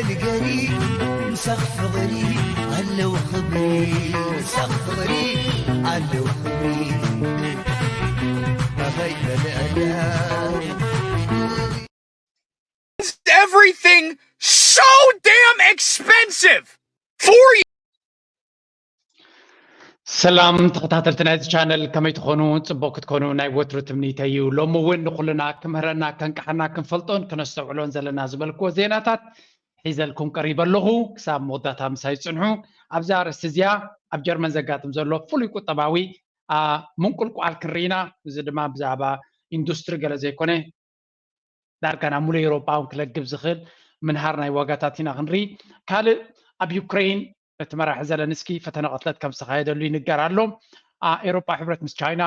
ንገሪ ምሳኽ ፍቕሪ ኣለዎ ክብሪ፣ ምሳኽ ፍቕሪ ኣለዎ ክብሪ። ኣኸይ በልዕዳ Is everything so damn expensive for you? ሰላም ተኸታተልቲ ናይዚ ቻነል፣ ከመይ ትኾኑ? ጽቡቕ ክትኮኑ ናይ ወትሩ ትምኒተይ እዩ። ሎሚ እውን ንኹልና ክምህረና፣ ከንቅሓና፣ ክንፈልጦን ክነስተውዕሎን ዘለና ዝበልክዎ ዜናታት ሒዘልኩም ቀሪበ ኣለኹ። ክሳብ መወዳእታ ምሳይ ጽንሑ። ኣብዛ ኣርእስቲ እዚኣ ኣብ ጀርመን ዘጋጥም ዘሎ ፍሉይ ቁጠባዊ ምንቁልቋል ክንርኢና፣ እዚ ድማ ብዛዕባ ኢንዱስትሪ ገለ ዘይኮነ ዳርጋ ናብ ሙሉእ ኤውሮጳ እውን ክለግብ ዝኽእል ምንሃር ናይ ዋጋታት ኢና ክንርኢ። ካልእ ኣብ ዩክሬን እቲ መራሒ ዘለንስኪ ፈተነ ቅትለት ከም ዝተኻየደሉ ይንገር ኣሎ። ኤውሮጳ ሕብረት ምስ ቻይና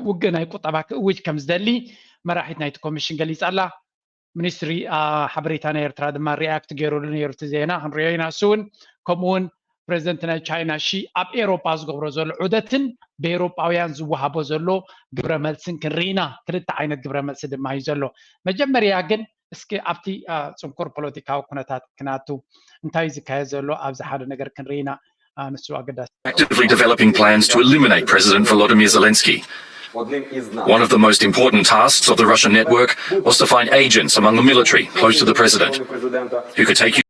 ውግእ ናይ ቁጠባ ክእውጅ ከም ዝደሊ መራሒት ናይቲ ኮሚሽን ገሊጻ ኣላ። ሚኒስትሪ ሓበሬታ ናይ ኤርትራ ድማ ሪኣክት ገይሩሉ ነይሩ እቲ ዜና፣ ክንሪኦ ኢና። እሱ እውን ከምኡ እውን ፕሬዚደንት ናይ ቻይና ሺ ኣብ ኤውሮጳ ዝገብሮ ዘሎ ዑደትን ብኤውሮጳውያን ዝወሃቦ ዘሎ ግብረ መልስን ክንርኢና። ክልተ ዓይነት ግብረ መልሲ ድማ እዩ ዘሎ። መጀመርያ ግን እስኪ ኣብቲ ጽንኩር ፖለቲካዊ ኩነታት ክናቱ እንታይ እዩ ዝካየድ ዘሎ ኣብዚ ሓደ ነገር ክንርኢና። ንሱ ኣገዳሲ። Actively developing plans to eliminate President Volodymyr Zelensky. One of the most important tasks of the Russian network was to find agents among the military close to the president who could take you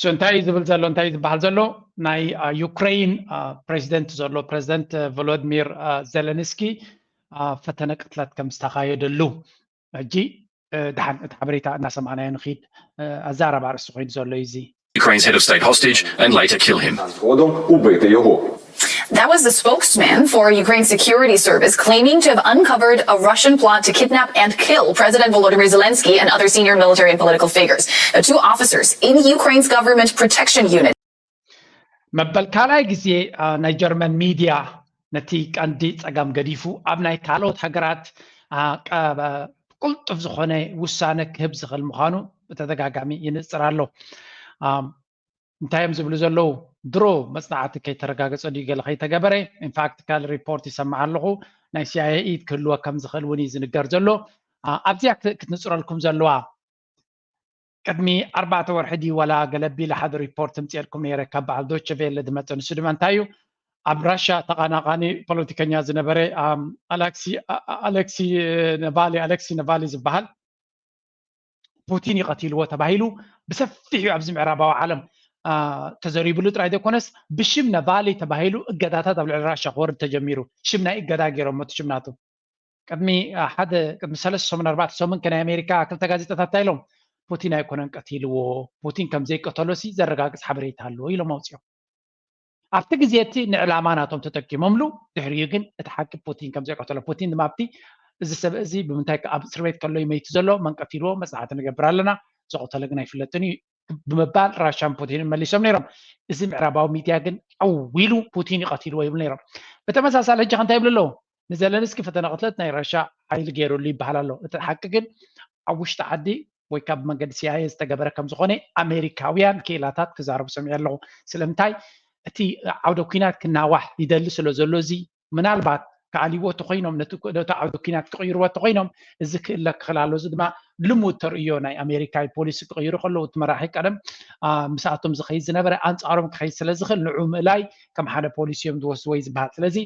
So እንታይ እዩ ዝብል ዘሎ? እንታይ እዩ ዝበሃል ዘሎ? ናይ ዩክሬን ፕሬዚደንት ዘሎ ፕሬዚደንት ቮሎዲሚር ዘለንስኪ ፈተነ ቅትለት ከም ዝተኻየደሉ ሕጂ ድሓን እቲ ሓበሬታ እናሰማዕናዮ ንኺድ። ኣዛራቢ ኣርእስቲ ኮይኑ ዘሎ እዩ እዚ። Ukraine's head of state hostage and later kill him. Згодом убити його. That was the spokesman for Ukraine's security service claiming to have uncovered a Russian plot to kidnap and kill President Volodymyr Zelensky and other senior military and political figures. The two officers in Ukraine's government protection unit. መበል ካልኣይ ግዜ ናይ ጀርመን ሚድያ ነቲ ቀንዲ ጸገም ገዲፉ ኣብ ናይ ካልኦት ሃገራት ቅልጡፍ ዝኾነ ውሳነ ክህብ ዝኽእል ምዃኑ ብተደጋጋሚ ይንጽር ኣሎ። እንታይ እዮም ዝብሉ ዘለዉ? ድሮ መጽናዕቲ ከይተረጋገጸ ድዩ ገለ ከይተገበረ? ኢንፋክት ካልእ ሪፖርት ይሰምዕ ኣለኹ። ናይ ሲኣይኤ ኢድ ክህልወ ከም ዝኽእል እውን እዩ ዝንገር ዘሎ። ኣብዚኣ ክትንጽረልኩም ዘለዋ ቅድሚ ኣርባዕተ ወርሒ ድዩ ዋላ ገለ ኣቢለ ሓደ ሪፖርት ምፅኤልኩም ነይረ ካብ በዓል ዶቸ ቬለ ዝመፀ። ንሱ ድማ እንታይ እዩ ኣብ ራሻ ተቓናቓኒ ፖለቲከኛ ዝነበረ ኣሌክሲ ነቫሊ ኣሌክሲ ነቫሊ ዝበሃል ፑቲን ይቐቲልዎ ተባሂሉ ብሰፊሑ ኣብዚ ምዕራባዊ ዓለም ተዘሪብሉ ጥራይ ዘይኮነስ ብሽም ነቫሊ ተባሂሉ እገዳታት ኣብ ልዕሊ ራሻ ክወርድ ተጀሚሩ። ሽም ናይ እገዳ ገይሮሞ እቲ ሽም ናቱ ቅድሚ ሓደ ቅድሚ ሰለስተ ሰሙን ኣርባዕተ ሰሙን ከናይ ኣሜሪካ ክልተ ጋዜጣታት እንታይ ኢሎም ፑቲን ኣይኮነን ቀቲልዎ፣ ፑቲን ከም ዘይቀተሎ ሲ ዘረጋግፅ ሓበሬታ ኣለዎ ኢሎም ኣውፅኦም። ኣብቲ ግዜ እቲ ንዕላማ ናቶም ተጠቂሞምሉ። ድሕሪኡ ግን እቲ ሓቂ ፑቲን ከም ዘይቀተሎ ፑቲን ድማ ኣብቲ እዚ ሰብ እዚ ብምንታይ ኣብ እስር ቤት ከሎ ይመይቱ ዘሎ መን ቀቲልዎ መፅናዕቲ ንገብር ኣለና፣ ዝቐተለ ግን ኣይፍለጥን እዩ ብምባል ራሻን ፑቲንን መሊሶም ነይሮም። እዚ ምዕራባዊ ሚድያ ግን ዓው ኢሉ ፑቲን ይቐቲልዎ ይብሉ ነይሮም። ብተመሳሳሊ ሕጂ እንታይ ይብሉ ኣለዉ? ንዘለንስኪ ፈተነ ቅትለት ናይ ራሻ ሓይሊ ገይሩሉ ይበሃል ኣሎ። እቲ ሓቂ ግን ኣብ ውሽጢ ዓዲ ወይ ካብ መንገዲ ሲኣይኤ ዝተገበረ ከም ዝኾነ ኣሜሪካውያን ክኢላታት ክዛረቡ ሰሚዐ ኣለኹ። ስለምንታይ እቲ ዓውደ ኲናት ክናዋሕ ይደሊ ስለ ዘሎ እዚ ምናልባት ክኣልይዎ ተኮይኖም ነቲ ዓውደ ኲናት ክቕይርዎ ተኮይኖም እዚ ክእለ ክኽእል ኣሎ። እዚ ድማ ልሙድ ተርእዮ ናይ ኣሜሪካ ፖሊሲ ክቕይሩ ከለዉ እቲ መራሒ ቀደም ምስኣቶም ዝኸይድ ዝነበረ ኣንፃሮም ክኸይድ ስለ ዝኽእል ንዑ ምእላይ ከም ሓደ ፖሊሲ እዮም ዝወስድዎ እዩ ዝበሃል። ስለዚ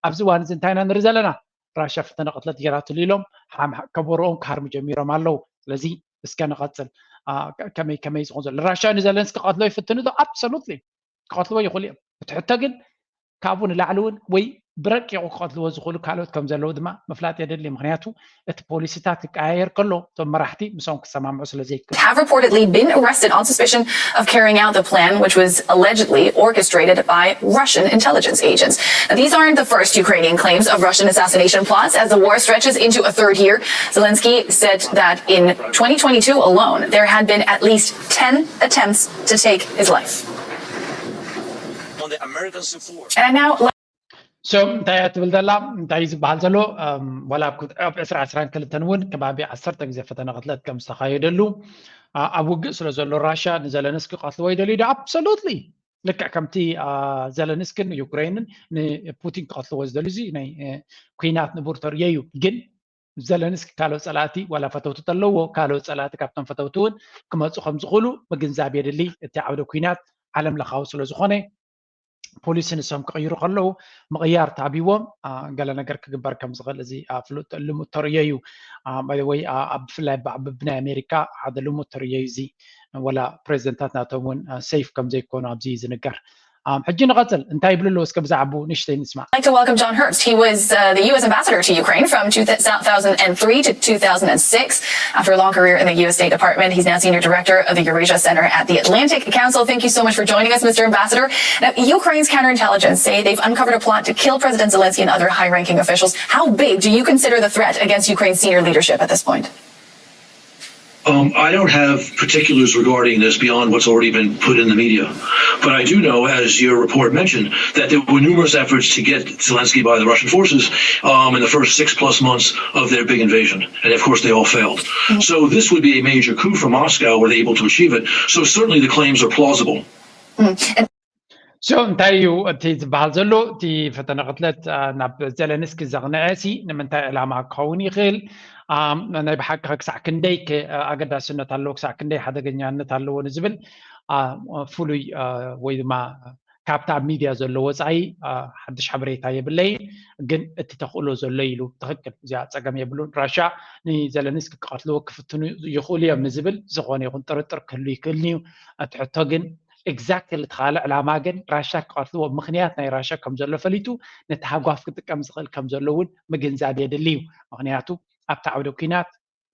ኣብዚ እዋን እዚ እንታይ ኢና ንርኢ ዘለና? ራሻ ፈተነ ቅትለት ገይራትሉ ኢሎም ከበሮኦም ክሃርሙ ጀሚሮም ኣለዉ። ስለዚ እስከ ንቐፅል ከመይ ከመይ ዝኾን ዘሎ ራሻ ንዘለንስኪ ክቐትሎ ይፍትኑ ዶ? ኣብሶሉትሊ ክቐትልዎ ይኽእሉ እዮም። እቲ ሕቶ ግን ካብኡ ንላዕሊ እውን ወይ ብረቂቑ ክቐትልዎ ዝኽእሉ ካልኦት ከም ዘለዉ ድማ ምፍላጥ የድሊ። ምክንያቱ እቲ ፖሊሲታት ክቀያየር ከሎ እቶም መራሕቲ ምስኦም ክሰማምዑ ስለ ዘይክእሉ። have reportedly been arrested on suspicion of carrying out the plan, which was allegedly orchestrated by Russian intelligence agents. Now, these aren't the first Ukrainian claims of Russian assassination plots. As the war stretches into a third year, Zelensky said that in twenty twenty-two alone, there had been at least ten attempts to take his life. On the American support. And now, so እንታይ እያ ትብል ዘላ? እንታይ እዩ ዝበሃል ዘሎ? ዋላ ኣብ ዕስራ ዕስራን ክልተን እውን ከባቢ ዓሰርተ ግዜ ፈተነ ቅትለት ከም ዝተኻየደሉ ኣብ ውግእ ስለ ዘሎ ራሻ ንዘለንስኪ ክቐትልዎ ይደልዩ ዶ? ኣብሶሉትሊ ልክዕ ከምቲ ዘለንስክን ዩክሬንን ንፑቲን ክቐትልዎ ዝደልዩ እዚ ናይ ኩናት ንቡር ተርእዮ እዩ። ግን ዘለንስኪ ካልኦት ፀላእቲ ዋላ ፈተውቲ ተለዎ ካልኦት ፀላእቲ ካብቶም ፈተውቲ እውን ክመፁ ከም ዝኽእሉ ምግንዛብ የድሊ። እቲ ዓውደ ኩናት ዓለም ለኻዊ ስለ ዝኾነ ፖሊሲ ንሶም ክቕይሩ ከለዉ ምቕያር ተኣብዎም ገለ ነገር ክግበር ከም ዝኽእል እዚ ፍሉጥ ልሙድ ተርእዮ እዩ። ወይ ኣብ ብፍላይ ብናይ ኣሜሪካ ሓደ ልሙድ ተርእዮ እዩ እዚ። ወላ ፕሬዚደንታት ናቶም እውን ሰይፍ ከም ዘይኮኑ ኣብዚ እዩ ዝንገር። ሕጂ ንቐፅል እንታይ ይብሉ ኣለዉ እስከ ብዛዕባኡ ንእሽተይ ንስማዕ። I'd like to welcome John Herbst. He was uh, the U S ambassador to Ukraine from two thousand three to two thousand six. After a long career in the U S State Department, he's now senior director of the Eurasia Center at the Atlantic Council. Thank you so much for joining us, Mister Ambassador. Now, Ukraine's counterintelligence say they've uncovered a plot to kill President Zelensky and other high-ranking officials. How big do you consider the threat against Ukraine's senior leadership at this point? Um, I don't have particulars regarding this beyond what's already been put in the media. But I do know, as your report mentioned, that there were numerous efforts to get Zelensky by the Russian forces um, in the first six plus months of their big invasion. And of course, they all failed. Mm-hmm. So this would be a major coup for Moscow were they able to achieve it. So certainly the claims are plausible. Mm-hmm. So እንታይ እዩ እቲ ዝበሃል ዘሎ? እቲ ፈተነ ቅትለት ናብ ዘለንስኪ ዘቕንዐ ሲ ንምንታይ ዕላማ ክኸውን ይኽእል? ናይ ብሓቂ ክሳዕ ክንደይ ኣገዳስነት ኣለዎ? ክሳዕ ክንደይ ሓደገኛነት ኣለዎ ንዝብል ፍሉይ ወይ ድማ ካብቲ ኣብ ሚድያ ዘሎ ወፃኢ ሓድሽ ሓበሬታ የብለይን። ግን እቲ ተኽእሎ ዘሎ ኢሉ ትኽክል፣ እዚኣ ፀገም የብሉን። ራሻ ንዘለንስኪ ክቐትልዎ ክፍትኑ ይኽእሉ እዮም ንዝብል ዝኾነ ይኹን ጥርጥር ክህሉ ይክእልን እዩ። እቲ ሕቶ ግን exactly እቲ ካልእ ዕላማ ግን ራሻ ክቐትልዎ ምኽንያት ናይ ራሻ ከም ዘሎ ፈሊጡ ነቲ ሃጓፍ ክጥቀም ዝኽእል ከም ዘሎ እውን ምግንዛብ የድሊ እዩ። ምኽንያቱ ኣብቲ ዓውደ ኩናት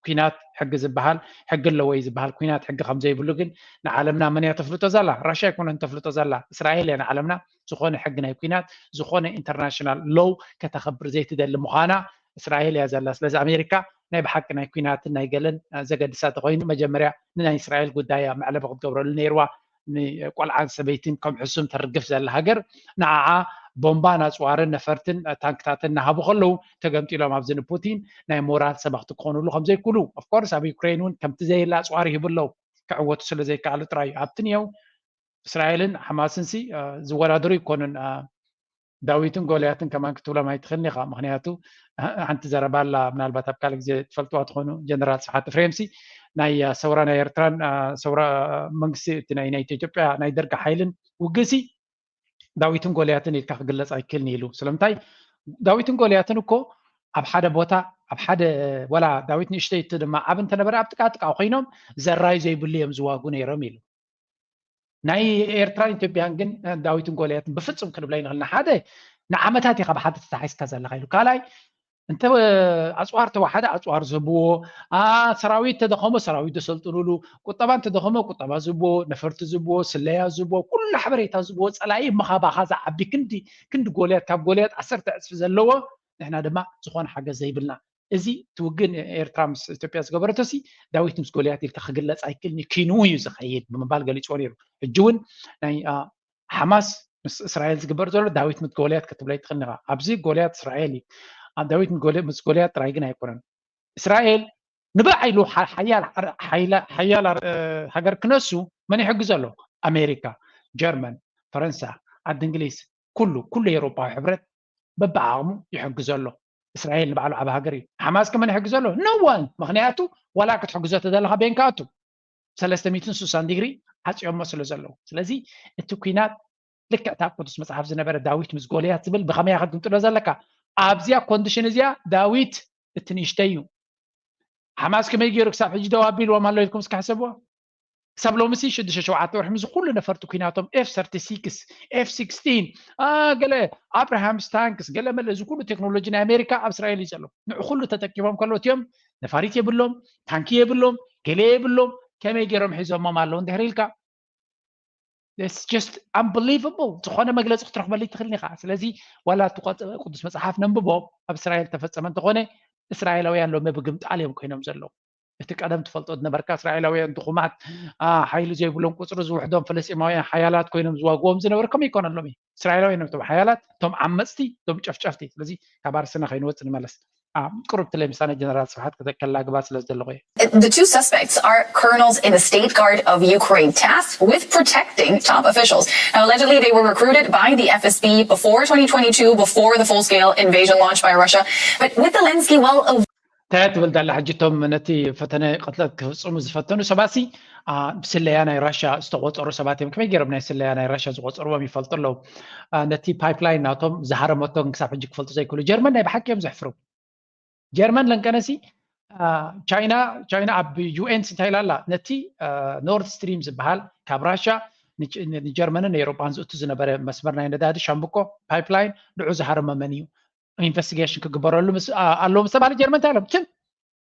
ኩናት ሕጊ ዝበሃል ሕጊ ኣለዎ እዩ ዝበሃል። ኩናት ሕጊ ከም ዘይብሉ ግን ንዓለምና መን እያ ተፍልጦ ዘላ? ራሻ ኣይኮነን ተፍልጦ ዘላ፣ እስራኤል እያ ንዓለምና ዝኾነ ሕጊ ናይ ኩናት ዝኾነ international law ከተኸብር ዘይትደሊ ምዃና እስራኤል እያ ዘላ። ስለዚ ኣሜሪካ ናይ ብሓቂ ናይ ኩናትን ናይ ገለን ዘገድሳ ተኮይኑ መጀመርያ ንናይ እስራኤል ጉዳይ እያ መዕለቢ ክትገብረሉ ነይርዋ። ንቆልዓን ሰበይትን ከም ሕሱም ተርግፍ ዘላ ሃገር ንዓዓ ቦምባን ኣፅዋርን ነፈርትን ታንክታትን እናሃቡ ከለዉ ተገምጢሎም ኣብዚ ንፑቲን ናይ ሞራል ሰበኽቲ ክኾኑሉ ከም ዘይክእሉ of course ኣብ ዩክሬን እውን ከምቲ ዘየለ ኣፅዋር ይህቡ ኣለዉ ክዕወቱ ስለ ዘይከኣሉ ጥራይ እዩ። ኣብቲ ንየው እስራኤልን ሓማስን ሲ ዝወዳደሩ ይኮኑን። ዳዊትን ጎልያትን ከማን ክትብሎም ኣይትኽእልን ኢኻ። ምክንያቱ ሓንቲ ዘረባ ኣላ ምናልባት ኣብ ካልእ ግዜ ትፈልጥዋ ትኾኑ ጀነራል ስብሓት ኤፍሬም ሲ ናይ ሰውራ ናይ ኤርትራን ሰውራ መንግስቲ እቲ ናይ ናይ ኢትዮጵያ ናይ ደርጊ ሓይልን ውግእ ሲ ዳዊትን ጎልያትን ኢልካ ክግለፅ ኣይክእልን ኢሉ። ስለምንታይ ዳዊትን ጎልያትን እኮ ኣብ ሓደ ቦታ ኣብ ሓደ ወላ ዳዊት ንእሽተይ እቲ ድማ ዓብ እንተነበረ ኣብ ጥቃ ጥቃ ኮይኖም ዘራዩ ዘይብሉ እዮም ዝዋጉ ነይሮም ኢሉ። ናይ ኤርትራን ኢትዮጵያን ግን ዳዊትን ጎልያትን ብፍፁም ክንብላ ይንኽእል። ንሓደ ንዓመታት ኢኻ ብሓደ ተታሒዝካ ዘለኻ ኢሉ። ካልኣይ እንተ ኣፅዋር ተዋሓደ ኣፅዋር ዝህብዎ፣ ሰራዊት ተደኸሞ ሰራዊት ዘሰልጥኑሉ፣ ቁጠባ እንተደኸሞ ቁጠባ ዝህብዎ፣ ነፈርቲ ዝህብዎ፣ ስለያ ዝህብዎ፣ ኩሉ ሓበሬታ ዝህብዎ ፀላኢ ምኻባኻ ዝዓቢ ክንዲ ክንዲ ጎልያት ካብ ጎልያት ዓሰርተ ዕፅፊ ዘለዎ ንሕና ድማ ዝኾነ ሓገዝ ዘይብልና እዚ ትውግን ኤርትራ ምስ ኢትዮጵያ ዝገበረቶ ሲ ዳዊት ምስ ጎልያት ኢልካ ክግለፅ ኣይክእልን እዩ። ኪኑ እዩ ዝኸይድ ብምባል ገሊፅዎ ነይሩ። ሕጂ እውን ናይ ሓማስ ምስ እስራኤል ዝግበር ዘሎ ዳዊት ምስ ጎልያት ክትብሎ ኣይትኽእልን ኢኻ። ኣብዚ ጎልያት እስራኤል እዩ። ዳዊት ምስ ጎልያት ጥራይ ግን ኣይኮነን። እስራኤል ንባዕሉ ሓያል ሃገር ክነሱ መን ይሕግዞ ኣሎ? ኣሜሪካ፣ ጀርመን፣ ፈረንሳ፣ ዓዲ እንግሊዝ፣ ኩሉ ኩሉ ኤውሮጳዊ ሕብረት በብዓቕሙ ይሕግዞ ኣሎ። እስራኤል ንባዕሉ ዓብ ሃገር እዩ። ሓማስ ከመን ይሕግዞ ኣሎ? No one። ምክንያቱ ዋላ ክትሕግዞ ተደለኻ ቤንካ ኣቱ ሰለስተ ሚእትን ስሳን ዲግሪ ዓፅዮሞ ስለ ዘለዉ። ስለዚ እቲ ኩናት ልክዕ እታ ኣብ ቅዱስ መፅሓፍ ዝነበረ ዳዊት ምስ ጎልያት ዝብል ብኸመይ ክትግምጥሎ ዘለካ? ኣብዚኣ ኮንዲሽን እዚኣ ዳዊት እቲ ንእሽተይ እዩ። ሓማስ ከመይ ገይሩ ክሳብ ሕጂ ደው ኣቢልዎም ኣሎ ኢልኩም እስኪ ሕሰብዎ። ክሳብ ሎምሲ ሽዱሽተ ሸውዓተ ወርሒ ምስዚ ኩሉ ነፈርቲ ኩናቶም ኤፍ ሰርቲሲክስ ኤፍ ሲክስቲን ገለ ኣብራሃምስ ታንክስ ገለ መለ እዚ ኩሉ ቴክኖሎጂ ናይ ኣሜሪካ ኣብ እስራኤል እዩ ዘሎ። ንዑ ኩሉ ተጠቂሞም ከለዉ እቲኦም ነፋሪት የብሎም፣ ታንኪ የብሎም፣ ገለ የብሎም። ከመይ ገይሮም ሒዞሞም ኣለዉ እንድሕር ኢልካ just unbelievable። ዝኾነ መግለፂ ክትረኽበሉ ይትኽእልን ኢኻ። ስለዚ ዋላ እቲ ቅዱስ መፅሓፍ ነንብቦ ኣብ እስራኤል ተፈፀመ እንተኾነ እስራኤላውያን ሎሚ ብግምጣል እዮም ኮይኖም ዘለዉ። እቲ ቀደም ትፈልጦ ዝነበርካ እስራኤላውያን ድኹማት ሓይሊ ዘይብሎም ቁፅሪ ዝውሕዶም ፈለስጢማውያን ሓያላት ኮይኖም ዝዋግዎም ዝነበሩ ከመይ ይኮነሎም እዩ? እስራኤላውያን እዮም እቶም ሓያላት፣ እቶም ዓመፅቲ፣ እቶም ጨፍጨፍቲ። ስለዚ ካብ ኣርስና ከይንወፅ ንመለስ። ቁሩብ ትለይ ምሳነ ጀነራል ስብሓት ከተከላግባ ስለ ዝደለኹ እየ። The two suspects are colonels in the State Guard of Ukraine tasked with protecting top officials. Now, allegedly, they were recruited by the F S B before twenty twenty-two, before the full-scale invasion launched by Russia. But with Zelensky well እንታይ ትብል ዳላ ሕጂ? እቶም ነቲ ፈተነ ቅትለት ክፍፅሙ ዝፈተኑ ሰባት ሲ ብስለያ ናይ ራሻ ዝተቆፀሩ ሰባት እዮም። ከመይ ገይሮም ናይ ስለያ ናይ ራሻ ዝቆፀርዎም ይፈልጡ ኣለዉ። ነቲ ፓይፕላይን ናቶም ዝሃረመቶን ክሳብ ሕጂ ክፈልጡ ዘይክእሉ። ጀርመን ናይ ብሓቂ እዮም ዘሕፍሩ። ጀርመን ለንቀነሲ ቻይና ቻይና ኣብ ዩኤን እንታይ ኢላ ኣላ? ነቲ ኖርድ ስትሪም ዝበሃል ካብ ራሻ ንጀርመንን ኤሮጳን ዝእቱ ዝነበረ መስመር ናይ ነዳዲ ሻምብቆ ፓይፕላይን ንዑ ዝሃረመ መን እዩ? ኢንቨስቲጌሽን ክግበረሉ ኣለዎም ዝተባሃለ ጀርመን እንታይ ኢሎም? ትም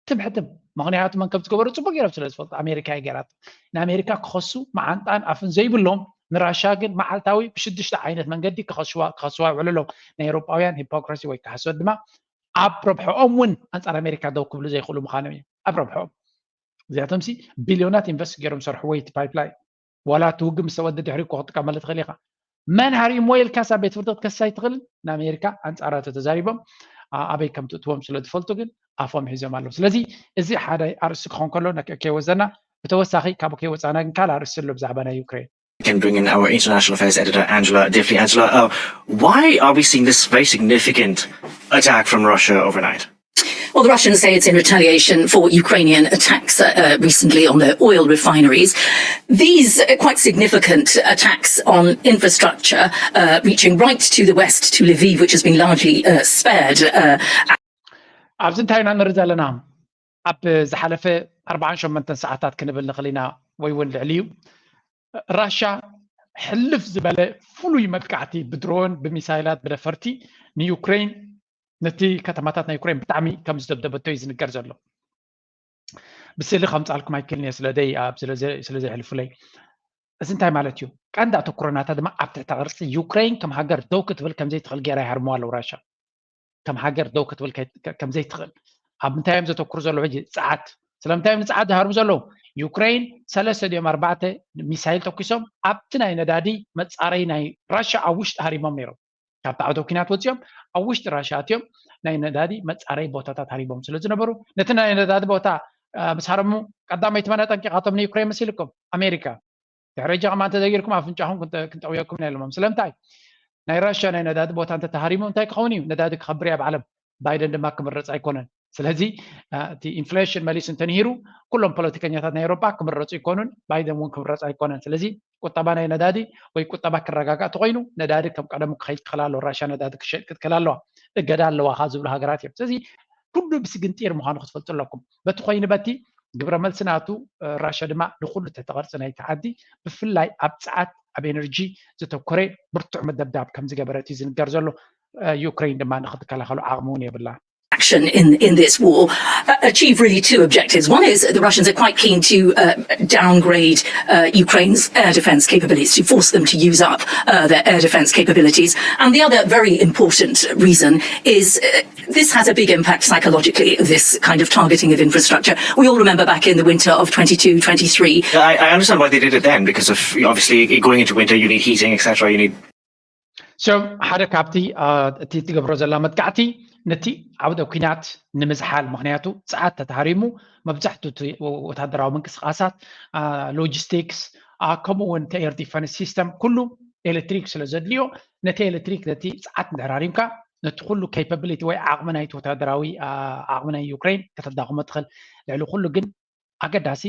ትም ሕትም። ምክንያቱ መን ከም ዝገበሩ ፅቡቅ ገይሮም ስለ ዝፈልጡ ኣሜሪካ እዩ ገይራት። ንኣሜሪካ ክኸሱ መዓንጣን ኣፍን ዘይብሎም ንራሻ ግን መዓልታዊ ብሽዱሽተ ዓይነት መንገዲ ክኸስዋ ይውዕሉ ኣለዉ። ናይ ኤሮጳውያን ሂፖክራሲ ወይ ከዓ ሓሶት ድማ ኣብ ረብሐኦም እውን ኣንፃር ኣሜሪካ ደው ክብሉ ዘይክእሉ ምዃኖም እዩ። ኣብ ረብሐኦም እዚኣቶም ሲ ቢልዮናት ኢንቨስት ገይሮም ሰርሕዎ እቲ ፓይፕላይን። ዋላ እቲ ውግእ ምስ ተወደ ድሕሪ እኮ ክትጥቀመሉ ትኽእል ኢኻ። መን ሃሪሞ ኢልካ ሳብ ቤት ፍርዲ ክትከሳ ኣይትኽእልን። ንኣሜሪካ ኣንፃራ ተተዛሪቦም ኣበይ ከም ትእትዎም ስለ ዝፈልጡ ግን ኣፎም ሒዞም ኣለዉ። ስለዚ እዚ ሓደ ኣርእስቲ ክኾን ከሎ ከይወዘና ብተወሳኺ ካብኡ ከይወፃና ግን ካልእ ኣርእስቲ ኣሎ ብዛዕባ ናይ ዩክሬን። Can bring in our international affairs editor, Angela Diffley. Angela, uh, why are we seeing this very significant attack from Russia overnight? Well, the Russians say it's in retaliation for Ukrainian attacks uh, uh, recently on their oil refineries. These uh, quite significant attacks on infrastructure, uh, reaching right to the west, to Lviv, which has been largely uh, spared. Uh, ኣብዚ እንታይ ኢና ንርኢ ዘለና? ኣብ ዝሓለፈ ኣርባዓን ሸሞንተን ሰዓታት ክንብል ንኽእል ኢና፣ ወይ እውን ልዕሊ እዩ። ራሻ ሕልፍ ዝበለ ፍሉይ መጥቃዕቲ ብድሮን ብሚሳይላት ብደፈርቲ ንዩክሬን፣ ነቲ ከተማታት ናይ ዩክሬን ብጣዕሚ ከም ዝደብደበቶ እዩ ዝንገር ዘሎ። ብስእሊ ከምፃልኩም ኣይክልን እየ ስለደይ ኣብ ስለዘይሕልፉለይ። እዚ እንታይ ማለት እዩ? ቀንዲ ኣተኩሮ ናታ ድማ ኣብ ትሕተ ቅርፂ ዩክሬን ከም ሃገር ደው ክትብል ከምዘይትኽእል ገይራ ይሃርምዋ ኣለዉ ራሻ። ከም ሃገር ደው ክትብል ከምዘይትኽእል ኣብ ምንታይ እዮም ዘተኩሩ ዘለዉ? ሕጂ ፀዓት ስለምንታይ እዮም ንፀዓት ዝሃርሙ ዘለዉ? ዩክሬን ሰለስተ ድዮም ኣርባዕተ ሚሳይል ተኩሶም ኣብቲ ናይ ነዳዲ መፃረይ ናይ ራሻ ኣብ ውሽጢ ሃሪሞም ነይሮም። ካብቲ ዓውደ ኩናት ወፂኦም ኣብ ውሽጢ ራሻ ኣትዮም ናይ ነዳዲ መፃረይ ቦታታት ሃሪሞም ስለ ዝነበሩ ነቲ ናይ ነዳዲ ቦታ ምስ ሃረሙ ቀዳመይቲ መን ኣጠንቂቓቶም ንዩክሬን መሲልኩም? ኣሜሪካ። ድሕሪ ሕጂ ከማ እንተዘጊርኩም ኣፍንጫኹም ክንጠውየኩም ኢና ኢሎሞም። ስለምንታይ? ናይ ራሻ ናይ ነዳዲ ቦታ እንተተሃሪሙ እንታይ ክኸውን እዩ? ነዳዲ ክኸብር እያ ብዓለም። ባይደን ድማ ክምረፅ ኣይኮነን። ስለዚ እቲ ኢንፍሌሽን መሊሱ እንተንሂሩ ኩሎም ፖለቲከኛታት ናይ ኤውሮጳ ክምረፁ ይኮኑን ባይደን እውን ክምረፅ ኣይኮነን። ስለዚ ቁጠባ ናይ ነዳዲ ወይ ቁጠባ ክረጋጋእ ተኮይኑ ነዳዲ ከም ቀደሙ ክኸይድ ክኽእል ኣለዎ። ራሻ ነዳዲ ክሸጥ ክትክእል ኣለዋ። እገዳ ኣለዋ ካብ ዝብሉ ሃገራት እዮም። ስለዚ ኩሉ ብስግንጢር ምዃኑ ክትፈልጡ ኣለኩም። በቲ ኮይኑ በቲ ግብረ መልሲ ናቱ ራሻ ድማ ንኩሉ ትሕተ ቅርፂ ናይቲ ዓዲ ብፍላይ ኣብ ፀዓት ኣብ ኤነርጂ ዘተኮረ ብርቱዕ ምድብዳብ ከም ዝገበረት እዩ ዝንገር ዘሎ። ዩክሬን ድማ ንክትከላኸሎ ዓቕሚ እውን የብላ። action in, in this war uh, achieve really two objectives. One is the Russians are quite keen to uh, downgrade uh, Ukraine's air defense capabilities, to force them to use up uh, their air defense capabilities. And the other very important reason is uh, this has a big impact psychologically, this kind of targeting of infrastructure. We all remember back in the winter of twenty-two twenty-three. I, I understand why they did it then, because of obviously going into winter, you need heating, et cetera. You need So ሓደ ካብቲ እቲ ትገብሮ ዘላ መጥቃዕቲ ነቲ ዓውደ ኩናት ንምዝሓል፣ ምክንያቱ ፀዓት ተተሃሪሙ መብዛሕትኡ እቲ ወታደራዊ ምንቅስቃሳት፣ ሎጂስቲክስ፣ ከምኡ እውን እቲ ኤር ዲፈንስ ሲስተም ኩሉ ኤሌክትሪክ ስለ ዘድልዮ ነቲ ኤሌክትሪክ ነቲ ፀዓት እንድሕር ሃሪምካ ነቲ ኩሉ ኬፓቢሊቲ ወይ ዓቕሚ ናይቲ ወታደራዊ ዓቕሚ ናይ ዩክሬን ከተዳኽሞ ትኽእል። ልዕሊ ኩሉ ግን ኣገዳሲ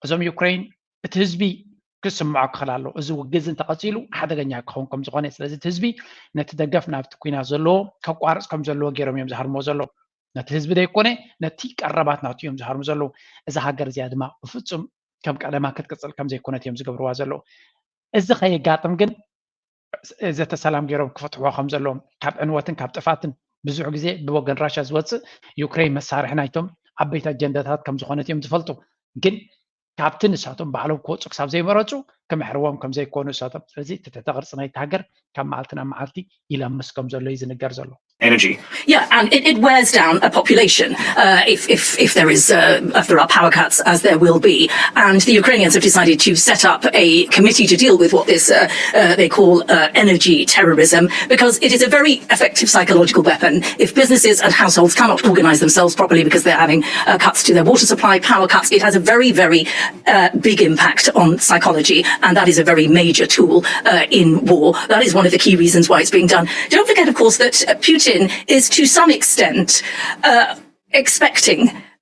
እዞም ዩክሬን እቲ ህዝቢ ክስምዖ ክኽእል ኣለዎ። እዚ ውግእ እዚ እንተቐፂሉ ሓደገኛ ክኸውን ከም ዝኾነ፣ ስለዚ እቲ ህዝቢ ነቲ ደገፍ ናብቲ ኲናት ዘለዎ ከቋርፅ ከም ዘለዎ ገይሮም እዮም ዝሃርምዎ ዘለዉ። ነቲ ህዝቢ ዘይኮነ ነቲ ቀረባት ናቱ እዮም ዝሃርሙ ዘለዉ። እዛ ሃገር እዚኣ ድማ ብፍፁም ከም ቀደማ ክትቅፅል ከም ዘይኮነት እዮም ዝገብርዋ ዘለዉ። እዚ ከየጋጥም ግን ዘተ ሰላም ገይሮም ክፈትሕዎ ከም ዘለዎም፣ ካብ ዕንወትን ካብ ጥፋትን ብዙሕ ግዜ ብወገን ራሻ ዝወፅእ ዩክሬን መሳርሒ ናይቶም ዓበይቲ ኣጀንዳታት ከም ዝኾነት እዮም ዝፈልጡ። ግን ካብቲ ንሳቶም ባዕሎም ክወፁ ክሳብ ዘይመረፁ ክምሕርዎም ከም ዘይኮኑ እሳቶም። ስለዚ እቲ ትሕተ ቅርፂ ናይቲ ሃገር ካብ መዓልቲ ናብ መዓልቲ ይለምስ ከም ዘሎ እዩ ዝንገር ዘሎ። energy. Yeah, and it, it wears down a population. Uh, if, if, if there is, uh, if there are power cuts, as there will be, and the Ukrainians have decided to set up a committee to deal with what this uh, uh, they call uh, energy terrorism, because it is a very effective psychological weapon. If businesses and households cannot organise themselves properly because they're having uh, cuts to their water supply, power cuts, it has a very, very uh, big impact on psychology, and that is a very major tool uh, in war. That is one of the key reasons why it's being done. Don't forget, of course, that uh, Putin is to some extent uh, expecting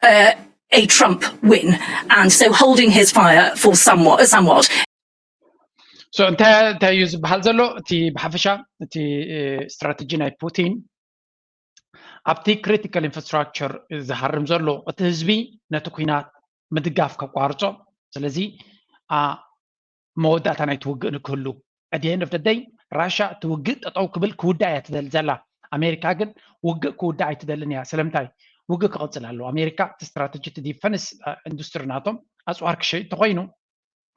uh, a Trump win, and so holding his fire for somewhat. somewhat. So እንታይ እንታይ እዩ ዝበሃል ዘሎ? እቲ ብሓፈሻ እቲ ስትራተጂ ናይ ፑቲን ኣብቲ critical infrastructure ዝሃርም ዘሎ እቲ ህዝቢ ነቲ ኩናት ምድጋፍ ከቋርጾ፣ ስለዚ መወዳእታ ናይቲ ውግእ ንክህሉ። At the end of the day ራሻ እቲ ውግእ ጠጠው ክብል ክውዳእ እያ ትደሊ ዘላ። ኣሜሪካ ግን ውግእ ክውዳእ ኣይትደልን እያ። ስለምንታይ? ውግእ ክቕፅል ኣለዎ። ኣሜሪካ እቲ ስትራተጂ እቲ ዲፈንስ ኢንዱስትሪ ናቶም ኣፅዋር ክሸይጥ ተኮይኑ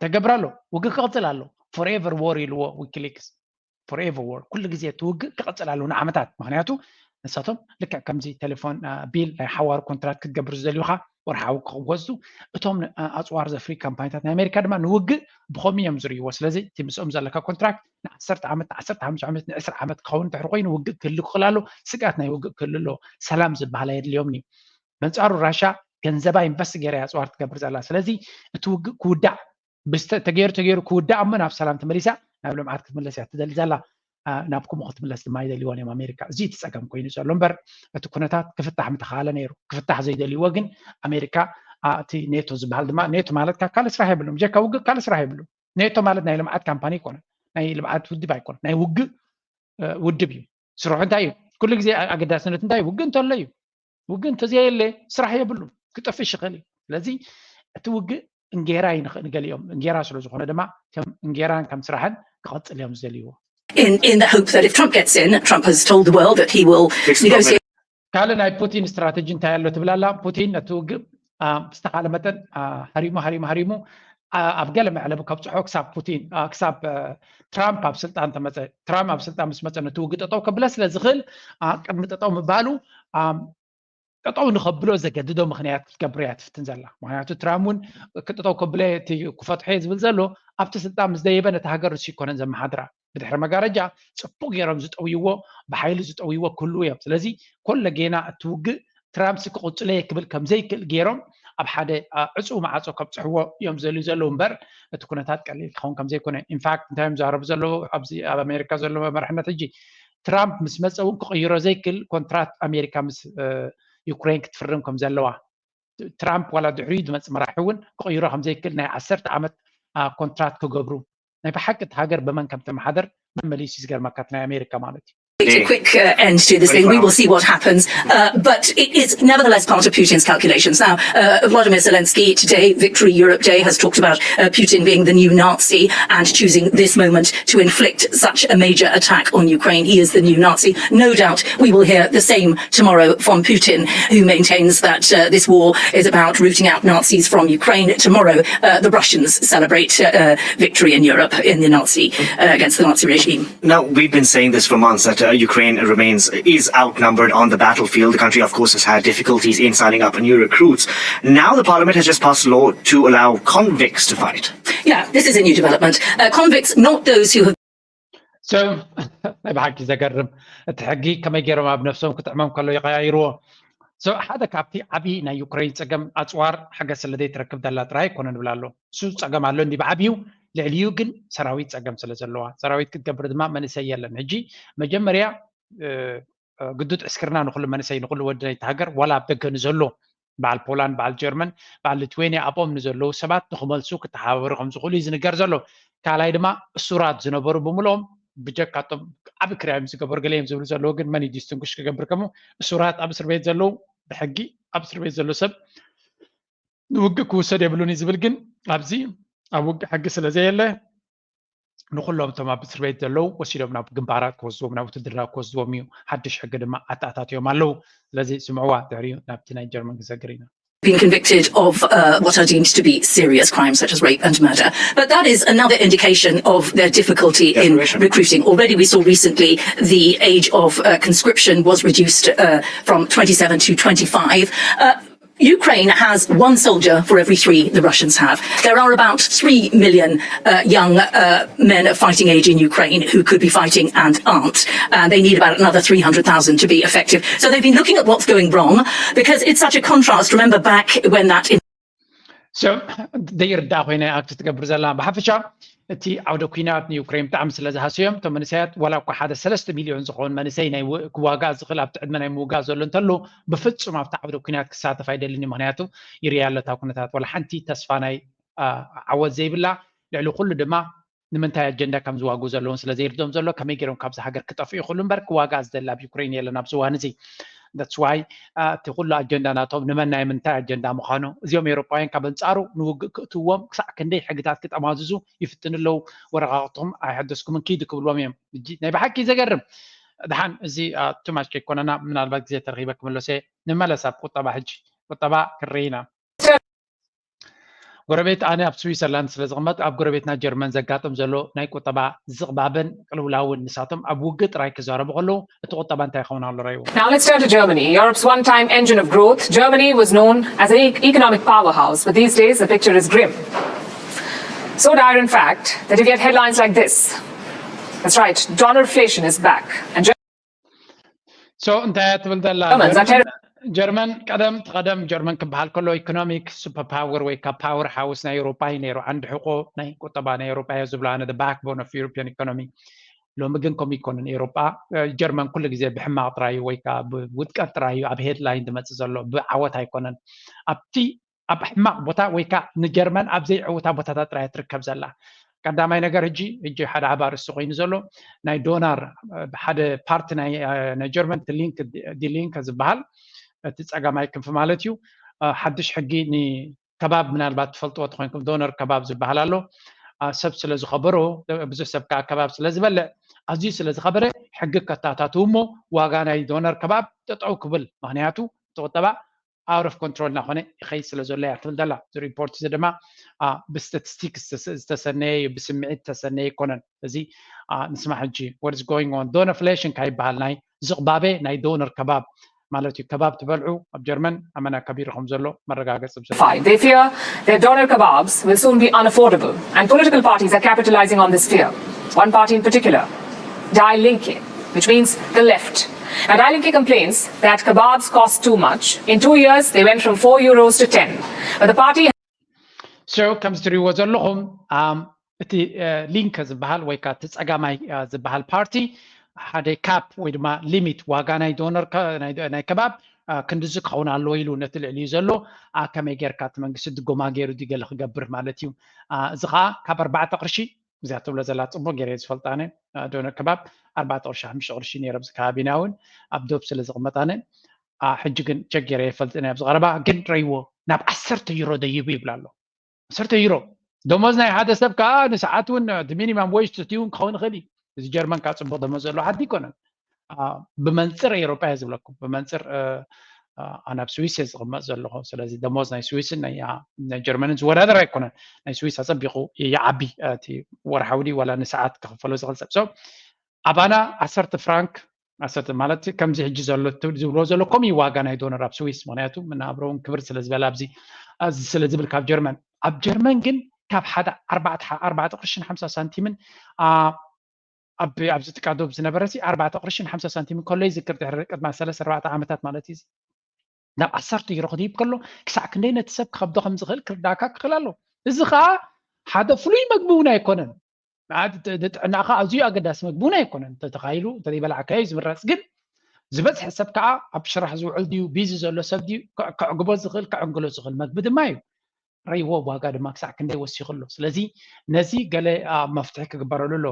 ተገብር ኣሎ። ውግእ ክቕፅል ኣሎ። Forever war ኢልዎ ዊኪሊክስ። Forever war፣ ኩሉ ግዜ እቲ ውግእ ክቕፅል ኣለዎ ንዓመታት። ምክንያቱ ንሳቶም ልክዕ ከምዚ ቴሌፎን ቢል ናይ ሓዋሩ ኮንትራክት ክትገብር ዝደልዩካ ወርሓዊ ክወስዱ፣ እቶም ኣፅዋር ዘፍሪ ካምፓኒታት ናይ ኣሜሪካ ድማ ንውግእ ብኸምኡ እዮም ዝርእይዎ። ስለዚ እቲ ምስኦም ዘለካ ኮንትራክት ንዓሰርተ ዓመት፣ ንዓሰርተ ሓሙሽተ ዓመት፣ ንዕስራ ዓመት ክኸውን እንድሕር ኮይኑ ውግእ ክህሉ ክኽእል ኣሎ። ስግኣት ናይ ውግእ ክህሉ ኣሎ። ሰላም ዝበሃል ኣየድልዮምን እዩ። በንፃሩ ራሻ ገንዘባ ኢንቨስት ገይራ እያ ኣፅዋር ትገብር ዘላ። ስለዚ እቲ ውግእ ክውዳእ ብስተ- ተገይሩ ተገይሩ ክውዳእ እሞ ናብ ሰላም ተመሊሳ ናብ ልምዓት ክትምለስ እያ ትደሊ ዘላ። ናብ ከምኡ ክትምለስ ድማ ኣይደልይዎን እዮም ኣሜሪካ። እዚ እቲ ፀገም ኮይኑ ዘሎ እምበር እቲ ኩነታት ክፍታሕ ምተኻኣለ ነይሩ። ክፍታሕ ዘይደልይዎ ግን ኣሜሪካ እቲ ኔቶ ዝበሃል ድማ፣ ኔቶ ማለት ካብ ካልእ ስራሕ የብሉም፣ ብጀካ ውግእ ካልእ ስራሕ የብሉም። ኔቶ ማለት ናይ ልምዓት ካምፓኒ ኣይኮነን፣ ናይ ልምዓት ውድብ ኣይኮነን፣ ናይ ውግእ ውድብ እዩ። ስርሑ እንታይ እዩ? ኩሉ ግዜ ኣገዳስነት እንታይ እዩ? ውግእ እንተሎ እዩ። ውግእ እንተዘየለ ስራሕ የብሉን፣ ክጠፍእ ይኽእል እዩ። ስለዚ እቲ ውግእ እንጌራ እዩ ንገሊኦም፣ እንጌራ ስለ ዝኾነ ድማ ከም እንጌራን ከም ስራሕን ክቐፅል እዮም ዝደልይዎ። In, in the hope that if Trump gets in, Trump has told the world that he will negotiate. ካልእ ናይ ፑቲን ስትራተጂ እንታይ ኣሎ ትብል ኣላ? ፑቲን ነቲ ውግእ ብዝተኻለ መጠን ሃሪሙ ሃሪሙ ሃሪሙ ኣብ ገለ መዕለቢ ከብፅሖ ክሳብ ፑቲን ክሳብ ትራምፕ ኣብ ስልጣን ተመፀ። ትራምፕ ኣብ ስልጣን ምስ መፀ ነቲ ውግእ ጠጠው ከብለ ስለ ዝኽእል ቅድሚ ጠጠው ምባሉ ጠጠው ንኸብሎ ዘገድዶ ምኽንያት ክትገብር እያ ትፍትን ዘላ። ምክንያቱ ትራምፕ እውን ክጠጠው ከብለ ክፈትሖ ዝብል ዘሎ ኣብቲ ስልጣን ምስ ደየበ ነቲ ሃገር ንሱ ይኮነን ዘመሓድራ። ብድሕሪ መጋረጃ ፅቡቅ ገይሮም ዝጠውይዎ፣ ብሓይሊ ዝጠውይዎ ክህልዉ እዮም። ስለዚ ኮለ ጌና እቲ ውግእ ትራምፕ ክቕፅሎ እየ ክብል ከምዘይክእል ገይሮም ኣብ ሓደ ዕፁው መዓፆ ከብፅሕዎ እዮም ዘልዩ ዘለዉ እምበር እቲ ኩነታት ቀሊል ክኸውን ከምዘይኮነ። ኢንፋክት እንታይ እዮም ዝዛረቡ ዘለዉ ኣብዚ ኣብ ኣሜሪካ ዘለዉ መራሕነት ሕጂ ትራምፕ ምስ መፀ እውን ክቕይሮ ዘይክእል ኮንትራት ኣሜሪካ ምስ ዩክሬን ክትፍርም ከም ዘለዋ ትራምፕ ዋላ ድሕሪኡ ዝመፅእ መራሒ እውን ክቕይሮ ከም ዘይክእል ናይ ዓሰርተ ዓመት ኮንትራት ክገብሩ ናይ ብሓቂ እቲ ሃገር ብመን ከም ተመሓደር መመሊሱ እዩ ዝገርመካ እቲ ናይ ኣሜሪካ ማለት እዩ። A quick uh, end to this thing. We will see what happens. Uh, but it is nevertheless part of Putin's calculations. Now, uh, Vladimir Zelensky today, Victory Europe Day, has talked about uh, Putin being the new Nazi and choosing this moment to inflict such a major attack on Ukraine. He is the new Nazi. No doubt we will hear the same tomorrow from Putin, who maintains that uh, this war is about rooting out Nazis from Ukraine. Tomorrow, uh, the Russians celebrate uh, victory in Europe in the Nazi uh, against the Nazi regime. Now, we've been saying this for months that uh, Ukraine remains is outnumbered on the battlefield. The country, of course, has had difficulties in signing up new recruits. Now, the parliament has just passed a law to allow convicts to fight. Yeah, this is a new development. Uh, convicts, not those who have So ናይ ብሓቂ ዘገርም። እቲ ሕጊ ከመይ ገይሮም ኣብ ነፍሶም ክጥዕሞም ከሎ ይቀያይርዎ። So ሓደ ካብቲ ዓብዪ ናይ ዩክሬን ፀገም ኣፅዋር ሓገዝ ስለ ዘይትረክብ ደላ ጥራይ ኣይኮነን ንብል ኣሎ። እሱ ፀገም ኣሎ እንዲ ብዓብዩ፣ ልዕሊኡ ግን ሰራዊት ፀገም ስለ ዘለዋ ሰራዊት ክትገብር ድማ መንእሰይ የለን። ሕጂ መጀመርያ ግዱድ ዕስክርና ንኩሉ መንእሰይ ንኩሉ ወዲ ናይቲ ሃገር ዋላ ኣብ ደገ ንዘሎ በዓል ፖላንድ በዓል ጀርመን በዓል ሊትዌንያ ኣብኦም ንዘለዉ ሰባት ንክመልሱ ክተሓባበሩ ከም ዝኽእሉ እዩ ዝንገር ዘሎ። ካልኣይ ድማ እሱራት ዝነበሩ ብምልኦም ብጀካቶም ዓብ ክርያም ዝገበሩ ገለ እዮም ዝብሉ ዘለዉ ግን መን ዲስትንጉሽ ክገብር ከሙ እሱራት ኣብ እስር ቤት ዘለዉ ብሕጊ ኣብ እስር ቤት ዘሎ ሰብ ንውግእ ክውሰድ የብሉን እዩ ዝብል ግን ኣብዚ ኣብ ውግእ ሕጊ ስለ ዘየለ ንኩሎም እቶም ኣብ እስር ቤት ዘለዉ ወሲዶም ናብ ግንባራት ክወስድዎም ናብ ውትድርና ክወስድዎም እዩ። ሓድሽ ሕጊ ድማ ኣተኣታትዮም ኣለዉ። ስለዚ ስምዕዋ ድሕሪኡ ናብቲ ናይ ጀርመን ክሰግር ኢና። been convicted of uh, what are deemed to be serious crimes such as rape and murder. But that is another indication of their difficulty in recruiting. Already we saw recently the age of uh, conscription was reduced uh, from twenty-seven to twenty-five. Uh, Ukraine has one soldier for every three the Russians have. There are about three million uh, young uh, men of fighting age in Ukraine who could be fighting and aren't. And they need about another three hundred thousand to be effective. So they've been looking at what's going wrong because it's such a contrast. Remember back when that. In- So, ደይርዳ ኮይነ ኣክት ትገብር ዘላ ብሓፈሻ እቲ ዓውደ ኲናት ንዩክሬን ብጣዕሚ ስለ ዝሃሰዮም፣ እቶም መንእሰያት ዋላ እኳ ሓደ ሰለስተ ሚልዮን ዝኸውን መንእሰይ ናይ ው-፣ ክዋጋእ ዝኽእል ኣብቲ ዕድመ ናይ ምውጋእ ዘሎ እንተሎ፣ ብፍጹም ኣብቲ ዓውደ ኲናት ክሳተፍ ኣይደልን እዩ። ምኽንያቱ ይርያ ኣሎ እታ ኩነታት፣ ዋላ ሓንቲ ተስፋ ናይ፣ አ፣ ዓወት ዘይብላ፣ ልዕሊ ኩሉ ድማ ንምንታይ ኣጀንዳ ከም ዝዋግኡ ዘለውን ስለ ዘይርድኦም ዘሎ፣ ከመይ ገይሮም ካብዚ ሃገር ክጠፍኡ ይኽእሉ እምበር፣ ክዋጋእ ዝደሊ ኣብ ዩክሬን የለን ኣብዚ እዋን እዚ። That's why፣ አ፣ እቲ ኩሉ ኣጀንዳ ናቶም ንመን ናይ ምንታይ ኣጀንዳ ምዃኑ፣ እዚኦም ኤውሮጳውያን ካብ ኣንጻሩ ንውግእ ክእትውዎም ክሳዕ ክንደይ ሕግታት ክጠማዝዙ ይፍትኑ ኣለዉ። ወረቓቕትኹም ኣይሐደስኩምን፣ ኪዱ ክብልዎም እዮም። እጂ ናይ ብሓቂ ዘገርም። ደሓን እዚ፣ አ፣ ቱማች ከይኮነና፣ ምናልባት ግዜ ተረኺበ ክምለሶ እየ። ንመለስ ኣብ ቁጠባ ሕጂ። ቁጠባ ክርኢ ኢና። ጎረቤት ኣነ ኣብ ስዊዘርላንድ ስለ ዝቕመጥ፣ ኣብ ጎረቤትና ጀርመን ዘጋጥም ዘሎ ናይ ቁጠባ ዝቕባብን ቅልውላውን፣ ንሳቶም ኣብ ውግእ ጥራይ ክዛረቡ ከለዉ፣ እቲ ቁጠባ እንታይ ይኸውን ኣሎ ረይዎ? Now let's turn to Germany, Europe's one time engine of growth. Germany was known as an e- economic powerhouse, but these days the picture is grim. So dire, in fact, that you get headlines like this. That's right, Donnerflation is back. And So እንታይ እያ ትብል ዘላ? Germans are ጀርመን፣ ጀርመን ቀደም፣ እቲ ቀደም ጀርመን ክበሃል ከሎ ኢኮኖሚክ ሱፐር ፓወር ወይ ካብ ፓወር ሃውስ ናይ ኤውሮጳ እዩ ነይሩ። ዓንዲ ሕቆ ናይ ቁጠባ ናይ ኤውሮጳ እዮ ዝብሎ ኣነ፣ the backbone of European economy። ሎሚ ግን ከምኡ ይኮንን። ኤውሮጳ፣ እ፣ ጀርመን ኩሉ ግዜ ብሕማቕ ጥራይ እዩ ወይ ከዓ ብውድቀት ጥራይ እዩ ኣብ ሄድላይን ዝመጽእ ዘሎ፣ ብዓወት ኣይኮነን። ኣብቲ ኣብ ሕማቕ ቦታ ወይ ከዓ ንጀርመን ኣብ ዘይዕውታ ቦታታት ጥራይ እያ ትርከብ ዘላ። ቀዳማይ ነገር፣ ሕጂ፣ ሕጂ ሓደ ዓቢ ኣርእስቲ ኮይኑ ዘሎ ናይ ዶናር፣ እ፣ ሓደ ፓርቲ ናይ፣ እ፣ ናይ ጀርመን፣ እቲ ሊንክ፣ ዲ ሊንክ ዝበሃል፣ እቲ ጸጋማይ ክንፊ ማለት እዩ። እ፣ ሓድሽ ሕጊ ንከባብ ምናልባት ትፈልጥዎ ተኾይንኩም፣ ዶነር ከባብ ዝበሃል ኣሎ። እ፣ ሰብ ስለ ዝኸበሮ፣ ብዙሕ ሰብ ከዓ ከባብ ስለ ዝበልዕ፣ ኣዝዩ ስለ ዝኸበረ፣ ሕጊ ከታታትው እሞ ዋጋ ናይ ዶነር ከባብ ጠጠው ክብል፣ ምኽንያቱ እቲ ቁጠባ out of control እናኾነ ይኸይድ ስለ ዘሎ እያ ትብል ዘላ። እዚ ሪፖርት እዚ ድማ፣ አ፣ ብስታቲስቲክስ ዝተሰ-፣ ዝተሰነየ እዩ፣ ብስምዒት ዝተሰነየ ኣይኮነን። እዚ፣ አ፣ ንስማዕ ሕጂ፣ what is going on? ዶነፍሌሽን ካብ ይበሃል፣ ናይ ዝቕባበ ናይ ዶነር ከባብ ማለት እዩ። ከባብ ትበልዑ ኣብ ጀርመን ኣመና ከቢሩ ከም ዘሎ መረጋገጺ ብዘሎ። They fear their doner kebabs will soon be unaffordable, and political parties are capitalizing on this fear. One party in particular, Die Linke, which means the left. Now, Die Linke complains that kebabs cost too much. In two years, they went from four euros to ten. But the party So፣ ከም ዝትሪእዎ ዘለኹም፣ ኣም፣ እቲ፣ እ፣ ሊንከ ዝበሃል ወይ ከዓ እቲ ጸጋማይ፣ እ፣ ዝበሃል ፓርቲ ሓደ ካፕ ወይ ድማ ሊሚት ዋጋ ናይ ዶነር ከ-፣ ናይ፣ ናይ ከባብ፣ እ፣ ክንድዚ ክኸውን ኣለዎ ኢሉ ነቲ ልዕሊኡ ዘሎ፣ እ፣ ከመይ ጌርካ እቲ መንግስቲ ድጎማ ገይሩ ድዩ ገለ ክገብር ማለት እዩ። እ፣ እዚ ከዓ ካብ ኣርባዕተ ቅርሺ፣ እዚኣ ትብሎ ዘላ ጽቡቕ ገይረ እየ ዝፈልጣ ኣነ፣ እ፣ ዶነር ከባብ ኣርባዕተ ቅርሺ፣ ሓሙሽተ ቅርሺ ነይረ ኣብዚ ከባቢና እውን ኣብ ዶብ ስለ ዝቕመጥ ኣነ። እ፣ ሕጂ ግን ቸክ ገይረ እየ ፈልጥ ናይ ኣብዚ ቀረባ፣ ግን ረይዎ ናብ ዓሰርተ ዩሮ ደይቡ ይብል ኣሎ። ዓሰርተ ዩሮ ደሞዝ ናይ ሓደ ሰብ ከዓ ንሰዓት እውን እቲ ሚኒማም ዌጅ ትትዩ እውን ክኸውን ይኽእል እዩ። እዚ ጀርመን ከዓ ጽቡቕ ደሞዝ ዘለዎ ዓዲ ኣይኮነን። አ፣ ብመንጽር ኤውሮጳ እየ ዝብለኩም፣ ብመንጽር፣ እ፣ እ፣ ኣነ ኣብ ስዊስ እየ ዝቕመጥ ዘለኹ። ስለዚ ደሞዝ ናይ ስዊስን ናይ፣ አ፣ ናይ ጀርመንን ዝወዳደር ኣይኮነን። ናይ ስዊስ ኣጸቢቑ ይዓቢ፣ እቲ ወርሓዊ ድዩ ዋላ ንሰዓት ክኽፈሎ ዝኽእል ሰብ። So፣ ኣባና ዓሰርተ ፍራንክ፣ ዓሰርተ ማለት ከምዚ ሕጂ ዘሎ፣ እቲ ዝብሎ ዘሎ ከምኡ እዩ ዋጋ ናይ ዶነር ኣብ ስዊስ። ምኽንያቱ መነባብሮ እውን ክብር ስለ ዝበለ ኣብዚ፣ እዚ ስለ ዝብል ካብ ጀርመን። ኣብ ጀርመን ግን ካብ ሓደ ኣርባዕተ፣ ኣርባዕተ ቅርሽን ሓምሳ ሳንቲምን፣ አ፣ ኣብ፣ ኣብዚ ጥቃ ዶብ ዝነበረ ሲ ኣርባዕተ ቅርሽን ሓምሳ ሳንቲምን ከሎ ይዝክር፣ ድሕሪ ቅድሚ ሰለስተ ኣርባዕተ ዓመታት ማለት እዩ። ናብ ዓሰርተ ዩሮ ክድይብ ከሎ፣ ክሳዕ ክንደይ ነቲ ሰብ ክኸብዶ ከም ዝኽእል ክርዳእካ ክኽእል ኣሎ። እዚ ኸኣ ሓደ ፍሉይ መግቢ እውን ኣይኮነን። ንዓዲ ጥ-፣ ንጥዕናኻ ኣዝዩ ኣገዳሲ መግቢ እውን ኣይኮነን። እንተተኻኢሉ፣ እንተዘይበላዕካዮ እዩ ዝምረጽ። ግን ዝበዝሐ ሰብ ከኣ ኣብ ስራሕ ዝውዕል ድዩ፣ ቢዚ ዘሎ ሰብ ድዩ፣ ከ-፣ ከዕግቦ ዝኽእል፣ ከዕንግሎ ዝኽእል መግቢ ድማ እዩ። ረይዎ ዋጋ ድማ ክሳዕ ክንደይ ወሲኹ ኣሎ። ስለዚ ነዚ ገለ፣ አ፣ መፍትሒ ክግበረሉ ኣሎ።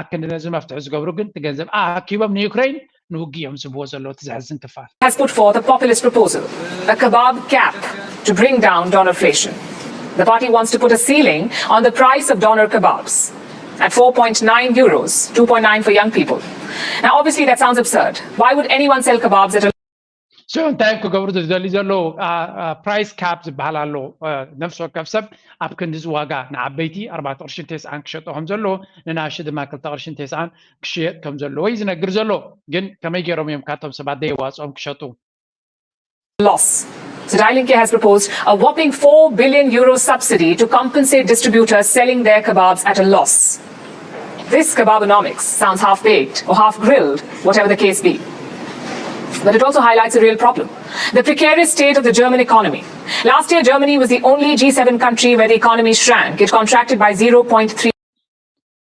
ኣክንዲ ነዚ መፍትሒ ዝገብሩ ግን እቲ ገንዘብ ኣኣኪቦም ንዩክሬን ንውግእ እዮም ዝህብዎ ዘለዉ። እቲ ዘሕዝን ክፋል። Has put forth a populist proposal, a kebab cap, to bring down donerflation. The party wants to put a ceiling on the price of doner kebabs at four point nine euros, two point nine for young people. Now, obviously, that sounds absurd. Why would anyone sell kebabs at a So እንታይ እዮም ክገብሩ ዝደልዩ ዘለዉ? አ፣ አ፣ ፕራይስ ካፕ ዝበሃል ኣሎ። አ፣ ነፍሲ ወከፍ ሰብ ኣብ ክንዲ እዚ ዋጋ ንዓበይቲ ኣርባዕተ ቅርሽን ተስዓን ክሸጡ ከም ዘለዎ፣ ንናእሽቱ ድማ ክልተ ቅርሽን ተስዓን ክሽየጥ ከም ዘለዎ እዩ ዝነግር ዘሎ። ግን ከመይ ገይሮም እዮም ካብቶም ሰባት ደየዋፅኦም ክሸጡ? Loss. So Die Linke has proposed a whopping four billion euro subsidy to compensate distributors selling their kebabs at a loss. This kebabonomics sounds half-baked or half-grilled, whatever the case be. But it also highlights a real problem, the precarious state of the German economy. Last year, Germany was the only G seven country where the economy shrank. It contracted by zero point three.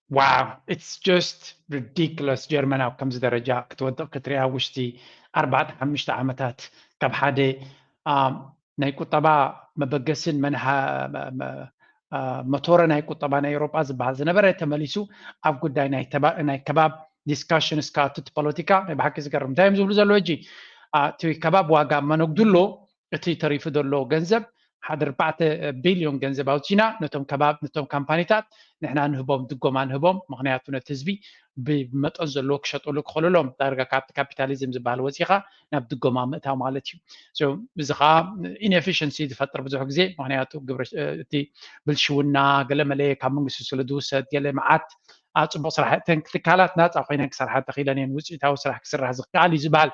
wow, it's just ridiculous። ጀርመን ኣብ ከምዚ ደረጃ ክትወድቕ ክትሪኣ ውሽጢ ኣርባዕተ ሓሙሽተ ዓመታት ካብ ሓደ ናይ ቁጠባ መበገስን መንሃ መቶረ ናይ ቁጠባ ናይ ኤውሮጳ ዝበሃል ዝነበረ ተመሊሱ ኣብ ጉዳይ ናይ ከባብ ዲስካሽን ስካትት ፖለቲካ ናይ ብሓቂ ዝገርም። እንታይ እዮም ዝብሉ ዘለዉ ሕጂ? እቲ ከባብ ዋጋ መነጉዱ ኣሎ። እቲ ተሪፉ ዘሎ ገንዘብ ሓደ ኣርባዕተ ቢልዮን ገንዘብ ኣውፂና ነቶም ከባብ ነቶም ካምፓኒታት ንሕና ንህቦም ድጎማ ንህቦም። ምክንያቱ ነቲ ህዝቢ ብመጠን ዘለዎ ክሸጥሉ ክኽእልሎም ዳርጋ ካብቲ ካፒታሊዝም ዝበሃል ወፂኻ ናብ ድጎማ ምእታው ማለት እዩ። እዚ ከዓ ኢንኤፊሽንሲ ዝፈጥር ብዙሕ ግዜ። ምክንያቱ እቲ ብልሽውና ገለመለ ካብ መንግስቲ ስለ ዝውሰድ ገለ መዓት ኣብ ፅቡቅ ስራሕ እተን ትካላት ናፃ ኮይነን ክሰርሓ ተኽኢለን እየን። ውፅኢታዊ ስራሕ ክስራሕ ዝከኣል እዩ ዝበሃል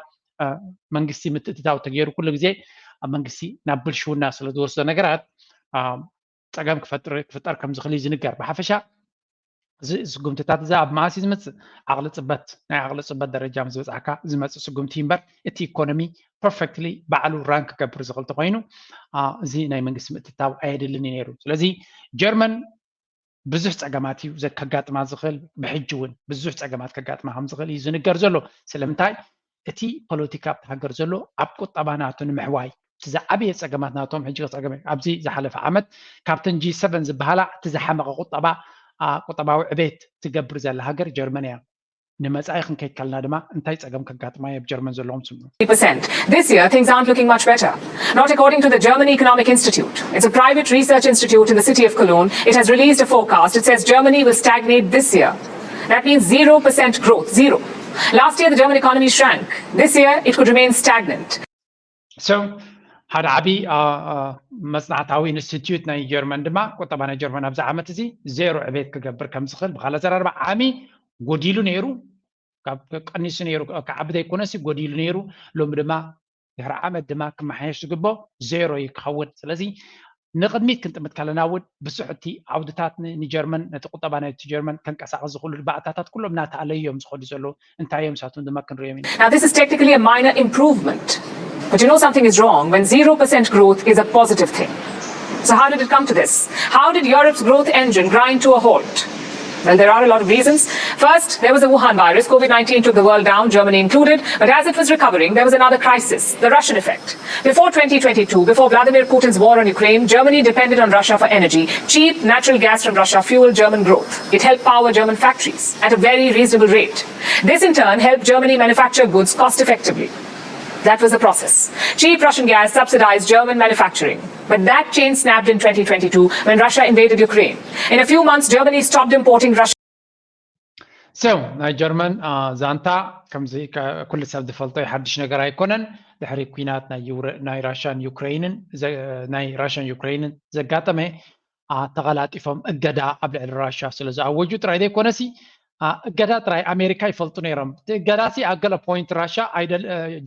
መንግስቲ ምትእትታው ተገይሩ ኩሉ ግዜ ኣብ መንግስቲ ናብ ብልሽውና ስለ ዝወስዶ ነገራት ፀገም ክፈጥር ከም ዝኽእል እዩ ዝንገር። ብሓፈሻ እዚ ስጉምትታት እዚ ኣብ መዓስ እዩ ዝመፅእ? ዓቕሊ ፅበት ናይ ዓቕሊ ፅበት ደረጃ ምስ ዝበፅሓካ ዝመፅእ ስጉምቲ እምበር እቲ ኢኮኖሚ ፐርፌክትሊ ባዕሉ ራን ክገብር ዝኽእል ተኮይኑ እዚ ናይ መንግስቲ ምትእትታው ኣየድልን እዩ ነይሩ። ስለዚ ጀርመን ብዙሕ ፀገማት እዩ ከጋጥማ ዝኽእል። ብሕጂ እውን ብዙሕ ፀገማት ከጋጥማ ከም ዝኽእል እዩ ዝንገር ዘሎ። ስለምንታይ? እቲ ፖለቲካ ኣብቲ ሃገር ዘሎ ኣብ ቁጠባ ናቱ ንምሕዋይ እቲ ዝዓበየ ፀገማት ናቶም ሕጂ ፀገም ኣብዚ ዝሓለፈ ዓመት ካብተን ጂ ሰቨን ዝበሃላ እቲ ዝሓመቐ ቁጠባ ቁጠባዊ ዕቤት ትገብር ዘላ ሃገር ጀርመን እያ። ንመጻኢ ክንከይድ ከለና ድማ እንታይ ጸገም ከጋጥማ ኣብ ጀርመን ዘለዎም ስምዑ። This year, things aren't looking much better. Not according to the German Economic Institute. It's a private research institute in the city of Cologne. It has released a forecast. It says Germany will stagnate this year. That means zero percent growth, zero. Last year, the German economy shrank. This year, it could remain stagnant. So ሓደ ዓቢ መጽናዕታዊ ኢንስቲትዩት ናይ ጀርመን ድማ ቁጠባ ናይ ጀርመን ኣብዚ ዓመት እዚ ዜሮ ዕቤት ክገብር ከም ዝኽእል፣ ብኻልእ ኣዘራርባ ዓሚ ጎዲሉ ነይሩ፣ ቀኒሱ ነይሩ፣ ክዓቢ ዘይኮነሲ ጎዲሉ ነይሩ። ሎሚ ድማ ድሕሪ ዓመት ድማ ክመሓየሽ ዝግቦ ዜሮ እዩ ክኸውን። ስለዚ ንቕድሚት ክንጥምት ከለና እውን ብዙሕ እቲ ዓውድታት ንጀርመን ነቲ ቁጠባ ናይቲ ጀርመን ከንቀሳቐስ ዝኽእሉ ባእታታት ኩሎም እናተኣለዩ እዮም ዝኸዱ ዘለዉ። እንታይ እዮም ንሳቶም ድማ ክንሪኦም ኢና። Now this is technically a minor improvement, but you know something is wrong when zero percent growth is a positive thing. So how did it come to this? How did Europe's growth engine grind to a halt? Well, there are a lot of reasons. First, there was the Wuhan virus. COVID nineteen took the world down, Germany included. But as it was recovering, there was another crisis, the Russian effect. Before twenty twenty-two, before Vladimir Putin's war on Ukraine, Germany depended on Russia for energy. Cheap natural gas from Russia fueled German growth. It helped power German factories at a very reasonable rate. This, in turn, helped Germany manufacture goods cost effectively. That was the process. Cheap Russian gas subsidized German manufacturing. But that chain snapped in twenty twenty-two when Russia invaded Ukraine. In a few months, Germany stopped importing Russian. So ናይ ጀርመን ዛንታ ከምዚ ኩሉ ሰብ ዝፈልጦ ሓድሽ ነገር ኣይኮነን። ድሕሪ ኩናት ናይ ራሽያን ዩክሬንን ናይ ራሽያን ዩክሬንን ዘጋጠመ ተቐላጢፎም እገዳ ኣብ ልዕሊ ራሽያ ስለ ዝኣወጁ ጥራይ ዘይኮነሲ እገዳ ጥራይ ኣሜሪካ ይፈልጡ ነይሮም። እቲ እገዳሲ ኣብ ገለ ፖይንት ራሽያ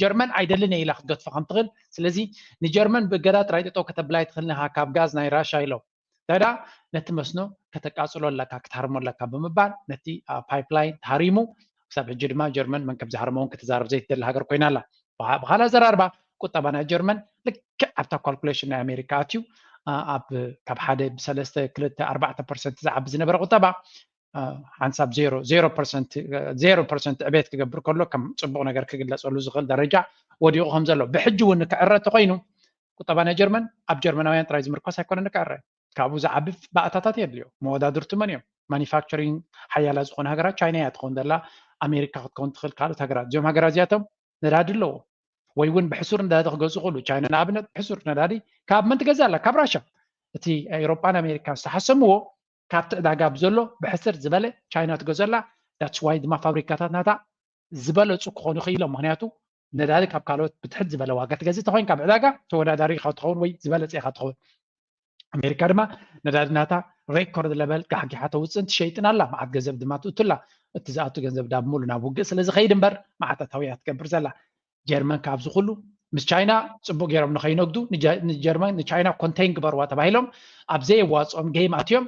ጀርመን ኣይደልን እየ ኢላ ክትገድፎ ከም ትኽእል። ስለዚ ንጀርመን ብእገዳ ጥራይ ጠጠው ከተብላ ኣይትኽእልን ኢኻ ካብ ጋዝ ናይ ራሽያ ኢሎም። እንታይ ደኣ ነቲ መስኖ ከተቃፅሎ ኣለካ ክትሃርሞ ኣለካ ብምባል ነቲ ፓይፕላይን ተሃሪሙ። ክሳብ ሕጂ ድማ ጀርመን መን ከም ዝሃርሞ እውን ክትዛረብ ዘይትደሊ ሃገር ኮይና ኣላ። ብኻልእ ኣዘራርባ ቁጠባ ናይ ጀርመን ልክዕ ኣብታ ካልኩሌሽን ናይ ኣሜሪካ ኣትዩ ኣብ ካብ ሓደ ብሰለስተ ክልተ ኣርባዕተ ፐርሰንት ዝዓቢ ዝነበረ ቁጠባ ሓንሳብ ዜሮ ዜሮ ፐርሰንት ዜሮ ፐርሰንት ዕቤት ክገብር ከሎ ከም ፅቡቕ ነገር ክግለፀሉ ዝኽእል ደረጃ ወዲቑ ከም ዘሎ ብሕጂ እውን ክዕረ እንተኮይኑ ቁጠባ ናይ ጀርመን ኣብ ጀርመናውያን ጥራይ ዝምርኮስ ኣይኮነን ክዕረ። ካብኡ ዝዓቢ ባእታታት የድልዮ። መወዳድርቱ መን እዮም? ማኒፋክቸሪንግ ሓያላ ዝኾነ ሃገራት ቻይና እያ ትኸውን ዘላ፣ ኣሜሪካ ክትከውን ትኽእል፣ ካልኦት ሃገራት። እዚኦም ሃገራት እዚኣቶም ነዳዲ ኣለዎ ወይ እውን ብሕሱር ነዳዲ ክገዝኡ ይኽእሉ። ቻይና ንኣብነት ብሕሱር ነዳዲ ካብ መን ትገዝእ ኣላ? ካብ ራሻ። እቲ ኤውሮጳን ኣሜሪካን ዝተሓሰምዎ ካብቲ ዕዳጋ ብዘሎ ብሕስር ዝበለ ቻይና ትገዝኦ ኣላ። that's why ድማ ፋብሪካታት ናታ ዝበለፁ ክኾኑ ክኢሎም። ምክንያቱ ነዳዲ ካብ ካልኦት ብትሕት ዝበለ ዋጋ ትገዝእ ተኮይንካ ብዕዳጋ ተወዳዳሪ ኢኻ ትኸውን ወይ ዝበለፀ ኢኻ ትኸውን። ኣሜሪካ ድማ ነዳዲ ናታ ሬኮርድ ለበል ጋሕጊሓ ተውፅእን ትሸይጥን ኣላ። መዓት ገንዘብ ድማ ትእቱላ። እቲ ዝኣቱ ገንዘብ ዳ ብምሉ ናብ ውግእ ስለ ዝኸይድ እምበር መዓት ኣታዊ እያ ትገብር ዘላ። ጀርመን ካብዚ ኩሉ ምስ ቻይና ፅቡቅ ገይሮም ንኸይነግዱ ንጀርመን ንቻይና ኮንቴን ግበርዋ ተባሂሎም ኣብ ዘየዋፅኦም ጌም ኣትዮም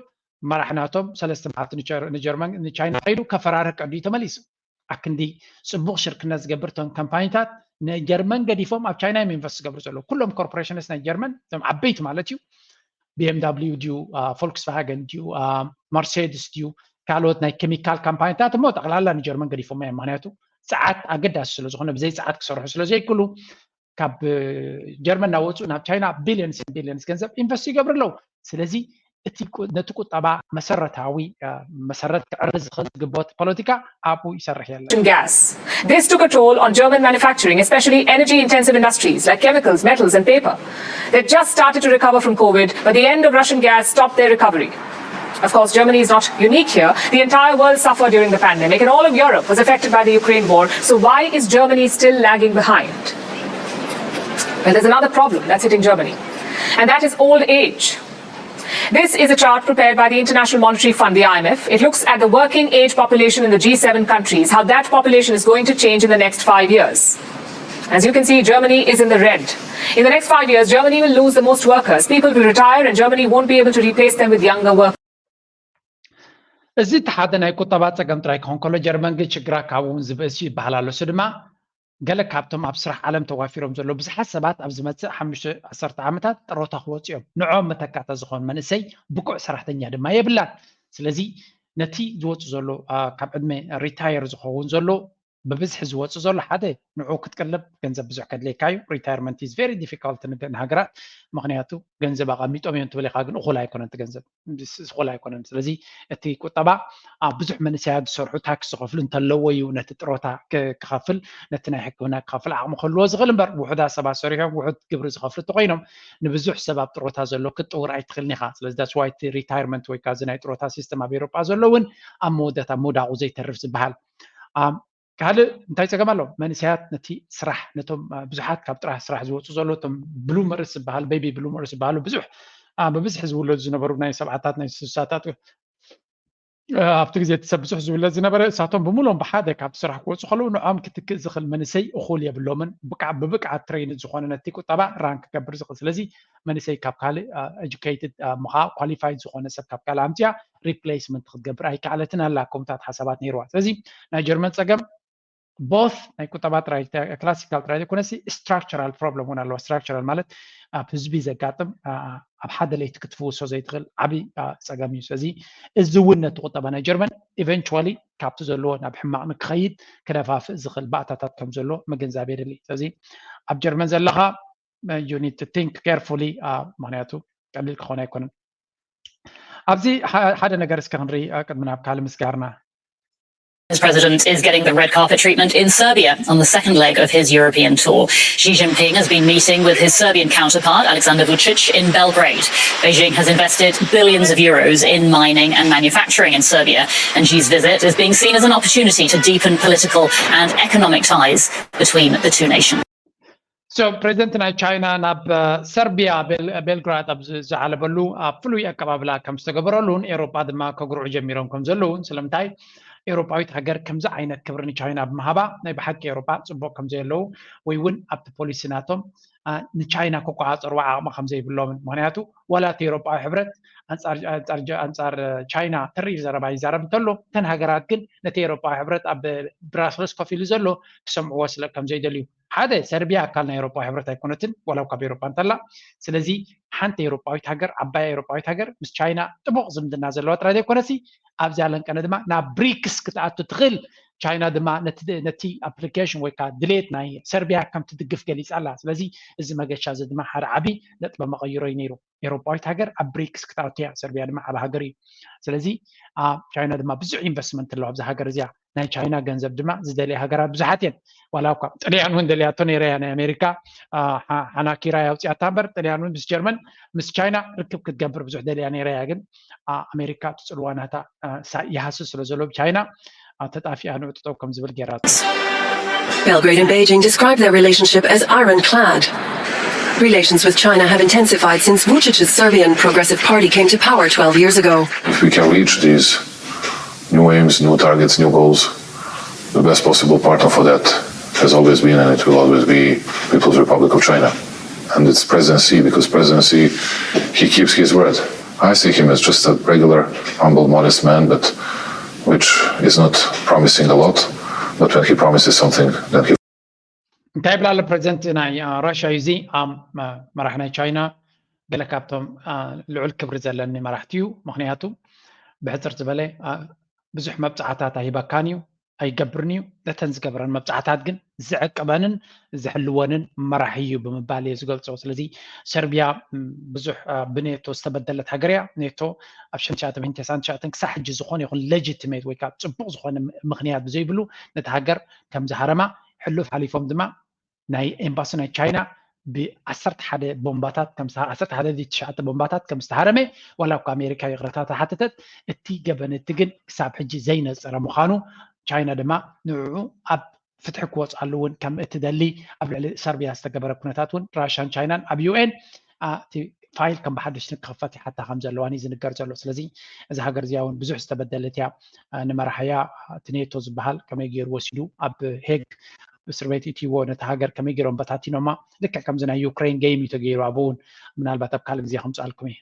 መራሕ ናቶም ሰለስተ መዓልቲ ንጀርመን ንቻይና ከይዱ ከፈራርህ ቀዲዩ ተመሊሱ። ኣክንዲ ፅቡቅ ሽርክነት ዝገብር እቶም ካምፓኒታት ንጀርመን ገዲፎም ኣብ ቻይና እዮም ኢንቨስት ዝገብሩ ዘለዉ። ኩሎም ኮርፖሬሽንስ ናይ ጀርመን እዞም ዓበይቲ ማለት እዩ። ቢኤምዳብሊዩ ድዩ፣ ፎልክስቫገን ድዩ፣ መርሴድስ ድዩ፣ ካልኦት ናይ ኬሚካል ካምፓኒታት እሞ ጠቕላላ ንጀርመን ገዲፎም እዮም። ምክንያቱ ፃዓት ኣገዳሲ ስለ ዝኾነ ብዘይ ፃዓት ክሰርሑ ስለ ዘይክእሉ ካብ ጀርመን እናወፁ ናብ ቻይና ቢልዮንስ ቢልዮንስ ገንዘብ ኢንቨስት ይገብሩ ኣለዉ። ስለዚ እቲ ነቲ ቁጠባ መሰረታዊ መሰረት ክዕርዝ ዝኽእል ዝግበኦ ፖለቲካ ኣብኡ ይሰርሕ የለን። Gas. This took a toll on German manufacturing, especially energy intensive industries like chemicals, metals, and paper. They just started to recover from COVID, but the end of Russian gas stopped their recovery. Of course, Germany is not unique here. The entire world suffered during the pandemic, and all of Europe was affected by the Ukraine war. So, why is Germany still lagging behind? Well, there's another problem that's hitting Germany, and that is old age. This is a chart prepared by the International Monetary Fund, the I M F. It looks at the working age population in the G seven countries, how that population is going to change in the next five years. As you can see, Germany is in the red. In the next five years, Germany will lose the most workers. People will retire, and Germany won't be able to replace them with younger workers. እዚ እቲ ሓደ ናይ ቁጠባ ፀገም ጥራይ ክኾን ከሎ ጀርመን ግን ሽግራ ካብኡ እውን ዝበእስ ይበሃል ኣሎ። እሱ ድማ ገለ ካብቶም ኣብ ስራሕ ዓለም ተዋፊሮም ዘለዉ ብዙሓት ሰባት ኣብ ዝመፅእ ሓሙሽተ ዓሰርተ ዓመታት ጥሮታ ክወፁ እዮም። ንዖም መተካእታ ዝኾን መንእሰይ ብቁዕ ሰራሕተኛ ድማ የብላን። ስለዚ ነቲ ዝወፁ ዘሎ ካብ ዕድመ ሪታየር ዝኸውን ዘሎ ብብዝሒ ዝወፁ ዘሎ ሓደ ንዑ ክትቅልብ ገንዘብ ብዙሕ ከድለየካ እዩ። Retirement is very difficult ንሃገራት ምክንያቱ ገንዘብ ኣቐሚጦም እዮም ትብል ኢኻ፣ ግን እኹል ኣይኮነን እቲ ገንዘብ እኹል ኣይኮነን። ስለዚ እቲ ቁጠባ ኣብ ብዙሕ መንእሰያት ዝሰርሑ ታክስ ዝኸፍሉ እንተለዎ እዩ ነቲ ጥሮታ ክኸፍል ነቲ ናይ ሕክምና ክኸፍል ዓቕሚ ክህልዎ ዝኽእል እምበር ውሑዳት ሰባት ሰሪሖም ውሑድ ግብሪ ዝኸፍሉ እንተኮይኖም ንብዙሕ ሰብ ኣብ ጥሮታ ዘሎ ክትጥውር ኣይትኽእልን ኢኻ። ስለዚ that's why እቲ ሪታይርመንት ወይ ከዓ እዚ ናይ ጥሮታ ሲስተም ኣብ ኤሮጳ ዘሎ እውን ኣብ መወዳእታ ምውዳቑ ዘይተርፍ ዝበሃል ካልእ እንታይ ፀገም ኣሎ? መንእሰያት ነቲ ስራሕ ነቶም ብዙሓት ካብ ጥራሕ ስራሕ ዝወፁ ዘሎ እቶም ብሉመርስ ዝበሃል ቤቢ ብሉመርስ ዝበሃሉ ብዙሕ ብብዝሒ ዝውለዱ ዝነበሩ ናይ ሰብዓታት ናይ ስሳታት ኣብቲ ግዜ እቲ ሰብ ብዙሕ ዝውለድ ዝነበረ እሳቶም ብምሎም ብሓደ ካብቲ ስራሕ ክወፁ ከለዉ ንዖም ክትክእ ዝኽእል መንእሰይ እኹል የብሎምን። ብብቅዓት ትሬይን ዝኾነ ነቲ ቁጠባ ራን ክገብር ዝኽእል ስለዚ መንእሰይ ካብ ካልእ ኤጁኬትድ ምኻ ኳሊፋይድ ዝኾነ ሰብ ካብ ካልእ ኣምፅያ ሪፕሌስመንት ክትገብር ኣይከኣለትን ኣላ ከምታት ሓሳባት ነይርዋ። ስለዚ ናይ ጀርመን ፀገም ቦት ናይ ቁጠባ ጥራይ ክላሲካል ጥራይ ዘይኮነሲ ስትራክቸራል ፕሮብለም እውን ኣለዋ። ስትራክቸራል ማለት ኣብ ህዝቢ ዘጋጥም ኣብ ሓደ ለይቲ ክትፍውሶ ዘይትኽእል ዓብዪ ፀገም እዩ። ስለዚ እዚ እውን ነቲ ቁጠባ ናይ ጀርመን ኢቨንቹዋሊ ካብቲ ዘለዎ ናብ ሕማቕ ንክኸይድ ክደፋፍእ ዝኽእል ባእታታት ከም ዘሎ ምግንዛብ የድሊ። ስለዚ ኣብ ጀርመን ዘለኻ you need to think carefully ምክንያቱ ቀሊል ክኾን ኣይኮነን። ኣብዚ ሓደ ነገር እስከ ክንርኢ ቅድሚ ናብ ካልእ ምስጋርና His president is getting the red carpet treatment in Serbia on the second leg of his European tour. Xi Jinping has been meeting with his Serbian counterpart, Aleksandar Vucic, in Belgrade. Beijing has invested billions of euros in mining and manufacturing in Serbia, and Xi's visit is being seen as an opportunity to deepen political and economic ties between the two nations. So ፕሬዚደንት ናይ ቻይና ናብ ሰርቢያ ቤልግራድ ኣብ ዝዓለበሉ ኣብ ፍሉይ ኣቀባብላ ከም ዝተገበረሉን ኤሮጳ ድማ ከጉርዑ ጀሚሮም ከም ዘለውን ስለምንታይ ኤሮጳዊት ሃገር ከምዚ ዓይነት ክብሪ ንቻይና ብምሃባ ናይ ብሓቂ ኤሮጳ ፅቡቅ ከም ዘየለዉ ወይ እውን ኣብቲ ፖሊሲ ናቶም ንቻይና ክቆፃፀርዋ ዓቕሚ ከም ዘይብሎምን ምክንያቱ ዋላ እቲ ኤሮጳዊ ሕብረት ኣንፃር ቻይና ተሪር ዘረባ ይዛረብ እንተሎ እተን ሃገራት ግን ነቲ ኤሮጳዊ ሕብረት ኣብ ብራስለስ ኮፍ ኢሉ ዘሎ ክሰምዕዎ ስለ ከም ዘይደልዩ ሓደ ሰርቢያ ኣካል ናይ ኤሮጳዊ ሕብረት ኣይኮነትን ዋላ ካብ ኤሮጳ እንተላ ስለዚ ሓንቲ ኤሮጳዊት ሃገር ዓባይ ኤሮጳዊት ሃገር ምስ ቻይና ጥቡቕ ዝምድና ዘለዋ ጥራይ ዘይኮነሲ ኣብዚኣ ለንቀነ ድማ ናብ ብሪክስ ክትኣቱ ትኽእል ቻይና ድማ ነቲ ኣፕሊኬሽን ወይ ከዓ ድሌት ናይ ሰርቢያ ከም ትድግፍ ገሊፃ ኣላ ስለዚ እዚ መገሻ እዚ ድማ ሓደ ዓብዪ ነጥበ መቐይሮ እዩ ነይሩ ኤሮጳዊት ሃገር ኣብ ብሪክስ ክትኣቱ እያ ሰርቢያ ድማ ዓብ ሃገር እዩ ስለዚ ቻይና ድማ ብዙሕ ኢንቨስትመንት ኣለዋ ኣብዚ ሃገር እዚኣ ናይ ቻይና ገንዘብ ድማ ዝደልያ ሃገራት ብዙሓት እየን ዋላ እኳ ጥልያን እውን ደልያቶ ነይረ እያ ናይ ኣሜሪካ ሓናኪራ ያውፅያታ እምበር ጥልያን እውን ምስ ጀርመን ምስ ቻይና ርክብ ክትገብር ብዙሕ ደልያ ነይረ እያ ግን ኣሜሪካ ትፅልዋ ናታ ይሃስስ ስለ ዘሎ ቻይና ተጣፊኣ ንዕጥጠው ከም ዝብል ገይራቶ Belgrade and Beijing describe their relationship as ironclad. Relations with China have intensified since Vucic's Serbian Progressive Party came to power twelve years ago. If we can reach these new aims, new targets, new goals, the best possible partner for that has always been and it will always be People's Republic of China. And it's President Xi, because President Xi, he keeps his word. I see him as just a regular, humble, modest man, but which is not promising a lot. But when he promises something, then he እንታይ ይብል ኣሎ ፕሬዚደንት ናይ ራሽያ እዩ እዚ መራሕ ናይ ቻይና ገለ ካብቶም ልዑል ክብሪ ዘለኒ መራሕቲ እዩ ምክንያቱ ብሕፅር ዝበለ ብዙሕ መብፃዕታት ኣይህበካን እዩ፣ ኣይገብርን እዩ። ነተን ዝገበረን መብፃዕታት ግን ዝዕቅበንን ዝሕልወንን መራሒ እዩ ብምባል እየ ዝገልፆ። ስለዚ ሰርቢያ ብዙሕ ብኔቶ ዝተበደለት ሃገር እያ። ኔቶ ኣብ ሽሕን ትሽዓተ ሚእትን ተስዓን ትሽዓተን ክሳብ ሕጂ ዝኾነ ይኹን ሌጂቲሜት ወይ ከዓ ፅቡቕ ዝኾነ ምክንያት ብዘይብሉ ነቲ ሃገር ከም ዝሃረማ፣ ሕሉፍ ሓሊፎም ድማ ናይ ኤምባሲ ናይ ቻይና ብዓሰርተ ሓደ ቦምባታት ዓሰርተ ሓደ ትሽዓተ ቦምባታት ከም ዝተሃረመ፣ ዋላ እኳ ኣሜሪካ ይቕረታ ተሓተተት፣ እቲ ገበን እቲ ግን ክሳብ ሕጂ ዘይነፀረ ምዃኑ፣ ቻይና ድማ ንዕኡ ኣብ ፍትሒ ክወፅኣሉ እውን ከም እትደሊ ኣብ ልዕሊ ሰርቢያ ዝተገበረ ኩነታት እውን ራሻን ቻይናን ኣብ ዩ ኤን እቲ ፋይል ከም ብሓድሽ ክኽፈት ይሓታ ከም ዘለዋን እዩ ዝንገር ዘሎ። ስለዚ እዚ ሃገር እዚኣ እውን ብዙሕ ዝተበደለት እያ። ንመራሕያ እቲ ኔቶ ዝበሃል ከመይ ገይሩ ወሲዱ ኣብ ሄግ እስር ቤት እትይዎ ነቲ ሃገር ከመይ ገይሮም በታቲኖማ። ልክዕ ከምዚ ናይ ዩክሬን ገይም እዩ ተገይሩ። ኣብኡ እውን ምናልባት ኣብ ካልእ ግዜ ከምፅኣልኩም እየ።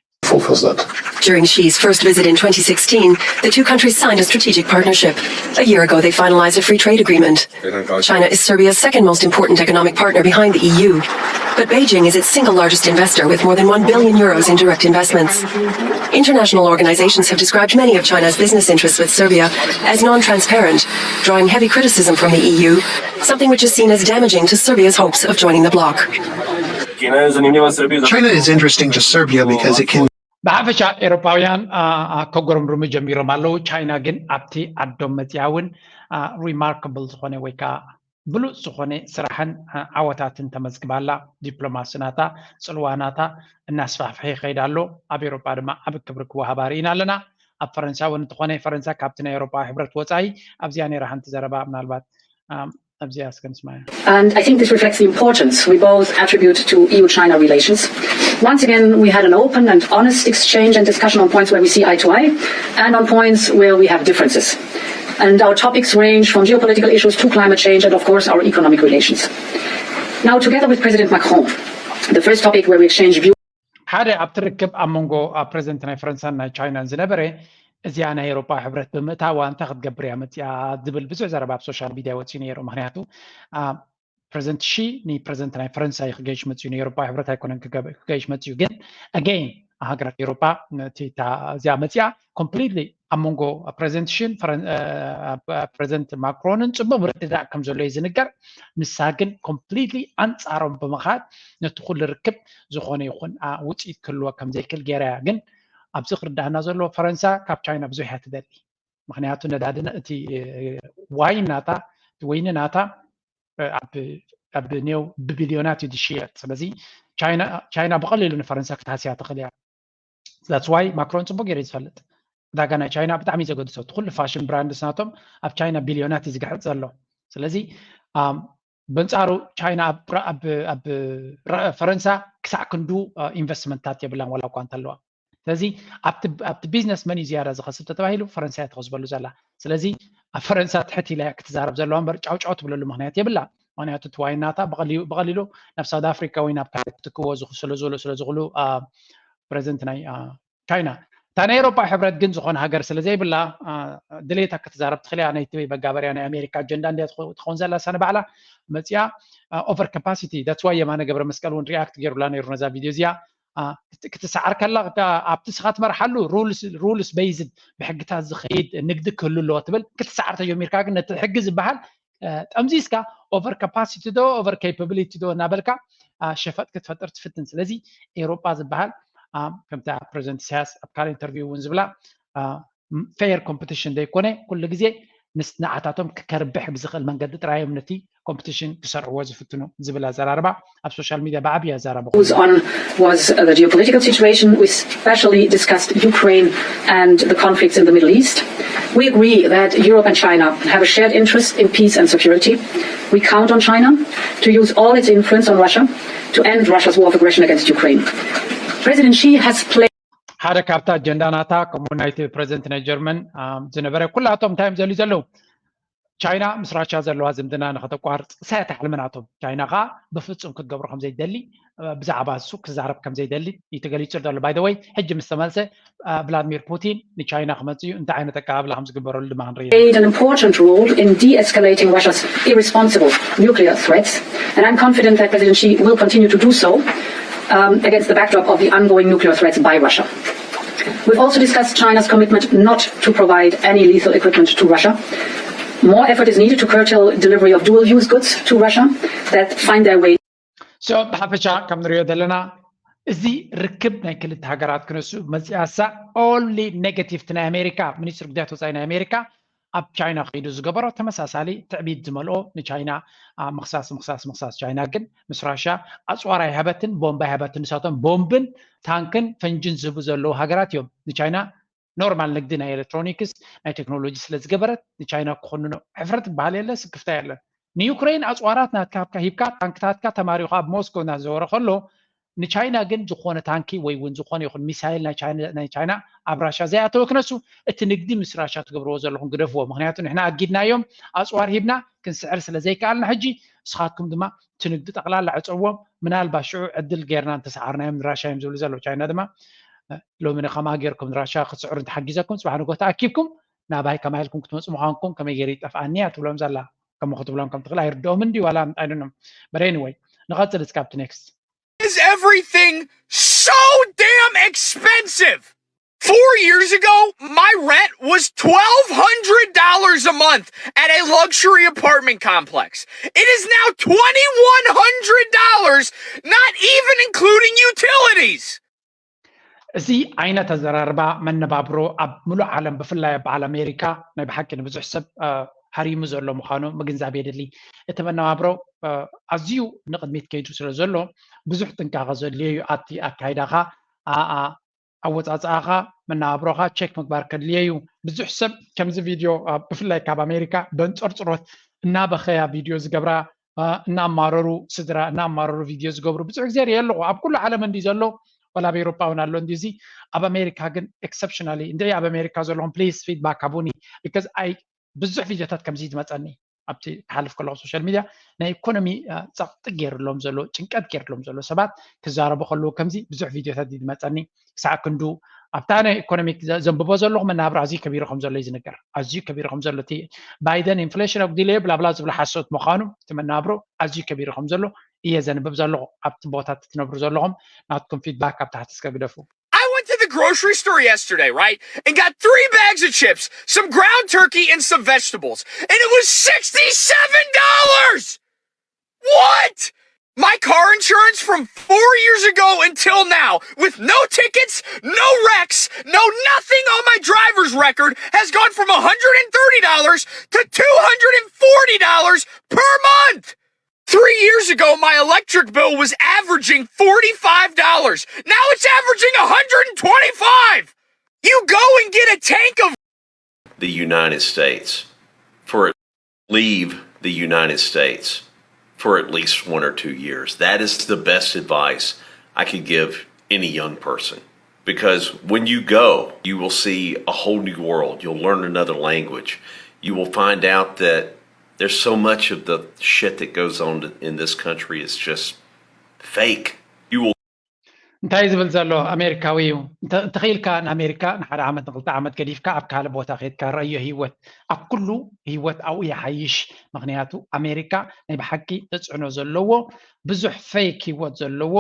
During Xi's first visit in twenty sixteen, the two countries signed a strategic partnership. A year ago, they finalized a free trade agreement. China is Serbia's second most important economic partner behind the E U. But Beijing is its single largest investor with more than one billion euros in direct investments. International organizations have described many of China's business interests with Serbia as non-transparent, drawing heavy criticism from the E U, something which is seen as damaging to Serbia's hopes of joining the bloc. China is interesting to Serbia because it can ብሓፈሻ ኤሮፓውያን ከጉረምርሙ ጀሚሮም ኣለዉ። ቻይና ግን ኣብቲ ዓዶም መፅያ እውን ሪማርካብል ዝኾነ ወይ ከዓ ብሉፅ ዝኾነ ስራሕን ዓወታትን ተመዝግባ ኣላ። ዲፕሎማሲ ናታ፣ ፅልዋ ናታ እናስፋሕፍሐ ይኸይድ ኣሎ። ኣብ ኤሮፓ ድማ ዓቢ ክብሪ ክወሃባ ርኢና ኣለና። ኣብ ፈረንሳ እውን እንተኾነ ፈረንሳ ካብቲ ናይ ኤሮፓ ሕብረት ወፃኢ ኣብዚኣ ነይራ ሓንቲ ዘረባ ምናልባት ኣብዚኣ እስከ ንስማያ። And I think this reflects the importance we both attribute to E U-China relations. Once again, we had an open and honest exchange and discussion on points where we see eye to eye and on points where we have differences. And our topics range from geopolitical issues to climate change and, of course, our economic relations. Now, together with President Macron, the first topic where we exchange views ሓደ ኣብቲ ርክብ ኣብ መንጎ ፕረዚደንት ናይ ፈረንሳን ናይ ቻይናን ዝነበረ እዚኣ ናይ ኤሮፓ ሕብረት ብምእታዋ እንታይ ክትገብር እያ መፅያ ዝብል ብዙሕ ዘረባ ኣብ ሶሻል ሚድያ ወፂኡ ነይሩ። ምክንያቱ ፕረዚደንት ሺ ንፕረዚደንት ናይ ፈረንሳ እዩ ክገይሽ መፅዩ፣ ንኤሮፓ ሕብረት ኣይኮነን ክገይሽ መፅዩ። ግን ኣገይን ሃገራት ኤሮፓ እዚኣ መፅያ ኮምፕሊትሊ ኣብ መንጎ ፕረዚደንት ሽን ፕረዚደንት ማክሮንን ፅቡቅ ምርድዳእ ከም ዘሎ እዩ ዝንገር። ንሳ ግን ኮምፕሊትሊ ኣንፃሮም ብምኻድ ነቲ ኩሉ ርክብ ዝኾነ ይኹን ውፅኢት ክህልዎ ከም ዘይክእል ገይራ እያ። ግን ኣብዚ ክርዳእና ዘለዎ ፈረንሳ ካብ ቻይና ብዙሕ እያ ትደሊ። ምክንያቱ ነዳዲ እቲ ዋይን ናታ እቲ ወይኒ ናታ ኣብ ኔው ብቢልዮናት እዩ ዝሽየጥ። ስለዚ ቻይና ብቀሊሉ ንፈረንሳ ክትሃስያ ትኽእል እያ። That's why ማክሮን ፅቡቅ ገይሩ እዩ ዝፈልጥ። ዕዳጋ ናይ ቻይና ብጣዕሚ እዩ ዘገድሶ። እቲ ኩሉ ፋሽን ብራንድስ ናቶም ኣብ ቻይና ቢልዮናት እዩ ዝግሕጥ ዘሎ። ስለዚ በንፃሩ ቻይና ኣብ ፈረንሳ ክሳዕ ክንዱ ኢንቨስትመንታት የብላን ዋላ እኳ እንተለዋ። ስለዚ ኣብቲ ቢዝነስ መን እዩ ዝያዳ ዝኸስብ ተተባሂሉ ፈረንሳ እያ ትኸስበሉ ዘላ። ስለዚ ኣብ ፈረንሳ ትሕት ኢላ ክትዛረብ ዘለዋ እምበር ጫውጫው ትብለሉ ምክንያት የብላ። ምክንያቱ እቲ ዋይን ናታ ብቐሊሉ ናብ ሳውት ኣፍሪካ ወይ ናብ ካልእ ክትክዎ ስለዝኽእሉ ስለዝኽእሉ ፕረዚደንት ናይ ቻይና እታ ናይ ኤሮፓ ሕብረት ግን ዝኾነ ሃገር ስለዘይብላ ድሌታ ክትዛረብ ትኽእል እያ። ናይቲ መጋበርያ ናይ ኣሜሪካ ኣጀንዳ እንድያ ትኸውን ዘላ እሳ ንባዕላ መፅያ ኦቨር ካፓሲቲ that's why የማነ ገብረ መስቀል እውን ሪኣክት ገይሩላ ነይሩ ነዛ ቪድዮ እዚኣ። ክትሰዓር ከላ ኣብቲ ስኻ ትመርሓሉ ሩልስ ቤይዝድ ብሕግታት ዝኸይድ ንግዲ ክህሉ ኣለዎ ትብል ክትሰዓር ተጀሚርካ ግን ነቲ ሕጊ ዝበሃል ጠምዚዝካ ኦቨር ካፓሲቲ ዶ ኦቨር ኬፓቢሊቲ ዶ እናበልካ ሸፈጥ ክትፈጥር ትፍትን። ስለዚ ኤሮጳ ዝበሃል ከምታ ፕረዚደንት ኢሳያስ ኣብ ካልእ ኢንተርቪው እውን ዝብላ ፌር ኮምፒቲሽን ዘይኮነ ኩሉ ግዜ ምስ ንዓታቶም ከርብሕ ብዝኽእል መንገዲ ጥራይ እዮም ነቲ ኮምፒቲሽን ክሰርዕዎ ዝፍትኑ ዝብል ኣዘራርባ ኣብ ሶሻል ሚድያ ብዓብዪ ኣዛራቢ on was the geopolitical situation. We especially discussed Ukraine and the conflicts in the Middle East. We agree that Europe and China have a shared interest in peace and security. We count on China to use all its influence on Russia to end Russia's war of aggression against Ukraine. President Xi has played ሓደ ካብታ ኣጀንዳ ናታ ከምኡ ናይቲ ፕረዚደንት ናይ ጀርመን ዝነበረ ኩላቶም እንታይ እዮም ዘልዩ ዘለዉ ቻይና ምስ ራሻ ዘለዋ ዝምድና ንኸተቋርፅ ሳያት ሕልሚ ናቶም። ቻይና ከዓ ብፍፁም ክትገብሮ ከምዘይደሊ ብዛዕባ እሱ ክዛረብ ከምዘይደሊ እዩ ተገሊፁ ዘሎ። ባይ ወይ ሕጂ ምስ ተመልሰ ቭላድሚር ፑቲን ንቻይና ክመፅእ እዩ። እንታይ ዓይነት ኣቀባብላ ከም ዝግበረሉ ድማ ክንርኢ። Played an important role in de-escalating Russia's irresponsible nuclear threats, and I'm confident that President Xi will continue to do so um, against the backdrop of the ongoing nuclear threats by Russia. We've also discussed China's commitment not to provide any lethal equipment to Russia. More effort is needed to curtail delivery of dual-use goods to Russia that find their way So ብሓፈሻ ከም ንሪኦ ዘለና እዚ ርክብ ናይ ክልተ ሃገራት ክነሱ መፅያሳ only negative ናይ ኣሜሪካ ሚኒስትሪ ጉዳያት ወፃኢ ናይ ኣሜሪካ ኣብ ቻይና ከይዱ ዝገበሮ ተመሳሳሊ ትዕቢት ዝመልኦ ንቻይና ምክሳስ ምክሳስ ምክሳስ ቻይና ግን ምስ ራሻ ኣፅዋር ኣይሃበትን ቦምብ ኣይሃበትን ንሳቶም ቦምብን ታንክን ፈንጅን ዝህቡ ዘለዉ ሃገራት እዮም ንቻይና normal ንግዲ ናይ ኤሌክትሮኒክስ ናይ ቴክኖሎጂ ስለ ዝገበረት ንቻይና ክኾንኖ ሕፍረት ዝበሃል የለ ስክፍታ የለን ንዩክሬን ኣፅዋራት ናትካ ሂብካ ታንክታትካ ተማሪኹ ኣብ ሞስኮ እናዘወረ ከሎ ንቻይና ግን ዝኾነ ታንኪ ወይ እውን ዝኾነ ይኹን ሚሳይል ናይ ቻይና ኣብ ራሻ ዘይኣተወ ክነሱ እቲ ንግዲ ምስ ራሻ ትገብርዎ ዘለኹም ግደፍዎ ምክንያቱ ንሕና ኣጊድናዮም ኣፅዋር ሂብና ክንስዕር ስለ ዘይከኣልና ሕጂ ንስኻትኩም ድማ እቲ ንግዲ ጠቕላላ ዕፀዎም ምናልባት ሽዑ ዕድል ጌርና እንተሰዓርናዮም ንራሻ እዮም ዝብሉ ዘለዉ ቻይና ድማ ሎሚ ንኸምኣ ጌርኩም ንራሻ ክትስዕሩ እንተሓጊዘኩም ፅባሕ ንጎ ተኣኪብኩም ናባይ ከማይ ኢልኩም ክትመፁ ምዃንኩም ከመይ ገይሩ ይጠፍኣኒ እያ ትብሎም ዘላ ከምኡ ክትብሎም ከም ትኽእል ኣይርድኦም እንዲ ዋላ ኣይደኖም but anyway ንቐፅል እስካብቲ next is everything so damn expensive? Four years ago, my rent was twelve hundred dollars a month at a luxury apartment complex. It is now twenty-one hundred dollars, not even including utilities. እዚ ዓይነት ኣዘራርባ መነባብሮ ኣብ ሙሉእ ዓለም ብፍላይ ኣብ በዓል ኣሜሪካ ናይ ብሓቂ ንብዙሕ ሰብ ሃሪሙ ዘሎ ምዃኑ ምግንዛብ የድሊ። እቲ መነባብሮ ኣዝዩ ንቕድሚት ከይዱ ስለ ዘሎ ብዙሕ ጥንቃቐ ዘድልዮ እዩ። ኣብቲ ኣካይዳኻ፣ ኣወፃፅኣኻ፣ መነባብሮኻ ቸክ ምግባር ከድልዮ እዩ። ብዙሕ ሰብ ከምዚ ቪድዮ ብፍላይ ካብ ኣሜሪካ በንፀርፅሮት እናበኸያ ቪድዮ ዝገብራ እናኣማረሩ ስድራ እናኣማረሩ ቪድዮ ዝገብሩ ብዙሕ ግዜ ሪኦ ኣለኹ ኣብ ኩሉ ዓለም እንዲ ዘሎ ወላ ኣብ ኤሮጳ እውን ኣሎ እንዲ እዚ ኣብ ኣሜሪካ ግን exceptionally እንድዒ ኣብ ኣሜሪካ ዘለኹም please feedback ሃቡኒ because I ብዙሕ ቪድዮታት ከምዚ ዝመፀኒ ኣብቲ ክሓልፍ ከለኹ social media ናይ ኢኮኖሚ ፀቕጢ ገይርሎም ዘሎ ጭንቀት ገይርሎም ዘሎ ሰባት ክዛረቡ ከለዉ ከምዚ ብዙሕ ቪድዮታት ዝመፀኒ ክሳዕ ክንዱ ኣብታ ናይ ኢኮኖሚክ ዘንብቦ ዘለኹ መናብሮ ኣዝዩ ከቢሩ ከም ዘሎ እዩ ዝንገር ኣዝዩ ከቢሩ ከም ዘሎ እቲ ባይደን ኢንፍሌሽን ኣጉዲለዮ ብላብላ ዝብሎ ሓሶት ምዃኑ እቲ መናብሮ ኣዝዩ ከቢሩ ከም ዘሎ እየ ዘንብብ ዘለኹ ኣብቲ ቦታት ትነብሩ ዘለኹም ናትኩም ፊድባክ ኣብ ታሕቲ እስከ ግደፉ I went to the grocery store yesterday, right? And got three bags of chips, some ground turkey, and some vegetables. And it was sixty-seven dollars! What? My car insurance from four years ago until now, with no tickets, no wrecks, no nothing on my driver's record, has gone from one hundred thirty dollars to two hundred forty dollars per month. Three years ago, my electric bill was averaging forty-five dollars. Now it's averaging one hundred twenty-five. You go and get a tank of the United States for leave the United States for at least one or two years. That is the best advice I could give any young person. Because when you go, you will see a whole new world. You'll learn another language. You will find out that there's so much of the shit that goes on in this country is just fake. You will እንታይ ዝብል ዘሎ ኣሜሪካዊ እዩ እንተኽኢልካ ንኣሜሪካ ንሓደ ዓመት ንክልተ ዓመት ገዲፍካ ኣብ ካልእ ቦታ ከድካ ረእዮ ህይወት ኣብ ኩሉ ህይወት ኣብኡ ይሓይሽ ምክንያቱ ኣሜሪካ ናይ ብሓቂ ተፅዕኖ ዘለዎ ብዙሕ ፌክ ህይወት ዘለዎ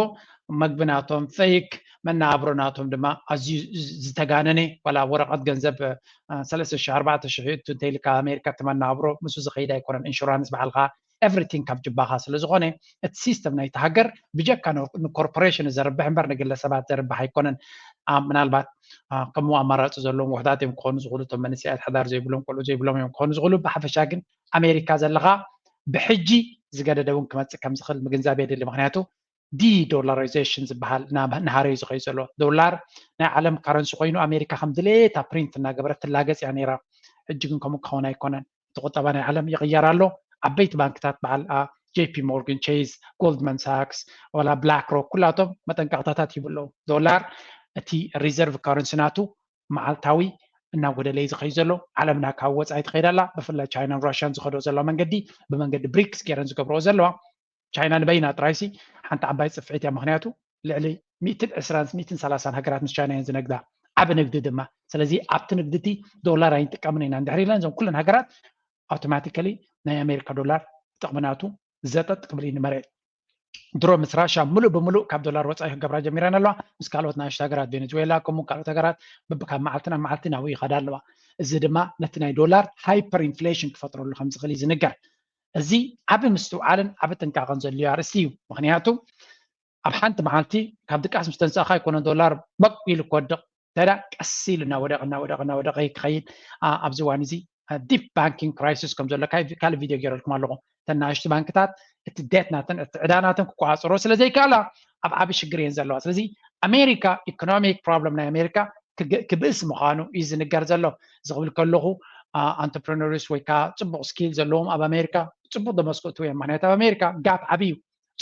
መግቢ ናቶም ፌክ መነባብሮ ናቶም ድማ ኣዝዩ ዝተጋነነ ዋላ ወረቐት ገንዘብ ሰለስተ ሺሕ ኣርባዕተ ሺሕ እዩ እንተኢልካ ኣሜሪካ እቲ መነባብሮ ምስኡ ዝኸይድ ኣይኮነን ኢንሹራንስ በዓልካ everything ካብ ጅባኻ ስለ ዝኾነ እቲ ሲስተም ናይቲ ሃገር ብጀካ ንኮርፖሬሽን ዘርብሕ እምበር ንግለሰባት ዘርብሕ ኣይኮነን ምናልባት ከምኡ ኣማራፂ ዘለዎም ውሕዳት እዮም ክኾኑ ዝኽእሉ እቶም መንስያት ሓዳር ዘይብሎም ቆልዑ ዘይብሎም እዮም ክኾኑ ዝኽእሉ ብሓፈሻ ግን ኣሜሪካ ዘለኻ ብሕጂ ዝገደደ እውን ክመፅእ ከም ዝኽእል ምግንዛብ የድሊ ምክንያቱ ዲዶላራይዜሽን ዝበሃል ናሃረዩ ዝኸዩ ዘሎ ዶላር ናይ ዓለም ካረንሲ ኮይኑ ኣሜሪካ ከም ድሌታ ፕሪንት እናገበረት ትላገፅ እያ ነይራ ሕጂ ግን ከምኡ ክኸውን ኣይኮነን እቲ ቁጠባ ናይ ዓለም ይቕየር ኣሎ ዓበይቲ ባንክታት በዓል ጄፒ ሞርግን ቼዝ ጎልድማን ሳክስ ወላ ብላክ ሮክ ኩላቶም መጠንቀቕታታት ይብሉ ዶላር እቲ ሪዘርቭ ካረንሲ ናቱ መዓልታዊ እናጎደለ እዩ ዝኸዩ ዘሎ ዓለምና ካብ ወፃኢ ትኸይድ ኣላ ብፍላይ ቻይናን ራሽያን ዝኸዶ ዘለዋ መንገዲ ብመንገዲ ብሪክስ ገይረን ዝገብርኦ ዘለዋ ቻይና ንበይና ጥራይሲ ሓንቲ ዓባይ ፅፍዒት እያ ምክንያቱ ልዕሊ ሚእትን ዕስራን ሚእትን ሰላሳን ሃገራት ምስ ቻይና እየን ዝነግዳ ዓብ ንግዲ ድማ ስለዚ ኣብቲ ንግዲ እቲ ዶላር ኣይንጥቀምን ኢና እንድሕር ኢለን እዞም ኩለን ሃገራት ኣውቶማቲካሊ ናይ ኣሜሪካ ዶላር ጥቕሚ ናቱ ዘጠጥ ክብል እዩ ንመሬት ድሮ ምስ ራሻ ምሉእ ብምሉእ ካብ ዶላር ወፃኢ ክገብራ ጀሚረን ኣለዋ። ምስ ካልኦት ናሽቱ ሃገራት፣ ቬኔዙዌላ ከምኡ ካልኦት ሃገራት፣ ካብ መዓልቲ ናብ መዓልቲ ናብኡ ይኸዳ ኣለዋ። እዚ ድማ ነቲ ናይ ዶላር ሃይፐር ኢንፍሌሽን ክፈጥረሉ ከም ዝኽእል እዩ ዝንገር። እዚ ዓቢ ምስትውዓልን ዓቢ ጥንቃቐን ዘድልዮ ኣርእስቲ እዩ። ምክንያቱ ኣብ ሓንቲ መዓልቲ ካብ ድቃስ ምስ ተንሳእካ ኣይኮነ ዶላር በቅ ኢሉ ክወድቕ። ተዳ ቀስ ኢሉ እናወደቐ እናወደቐ እናወደቐ ክኸይድ፣ ኣብዚ እዋን እዚ ዲፕ ባንኪንግ ክራይሲስ ከም ዘሎ ካልእ ቪድዮ ገይረልኩም ኣለኹ። እተን ናሽቲ ባንክታት እቲ ዴት ናተን፣ እቲ ዕዳ ናተን ክቆፃፀሮ ስለ ዘይከኣላ ኣብ ዓቢ ሽግር እየን ዘለዋ። ስለዚ ኣሜሪካ፣ ኢኮኖሚክ ፕሮብለም ናይ ኣሜሪካ ክብእስ ምዃኑ እዩ ዝንገር ዘሎ። እዚ ክብል ከለኹ ኣንተርፕረነርስ ወይ ከዓ ፅቡቕ ስኪል ዘለዎም ኣብ ኣሜሪካ ፅቡቕ ደመስኩ እትው እዮም። ምክንያቱ ኣብ ኣሜሪካ ጋፕ ዓብዩ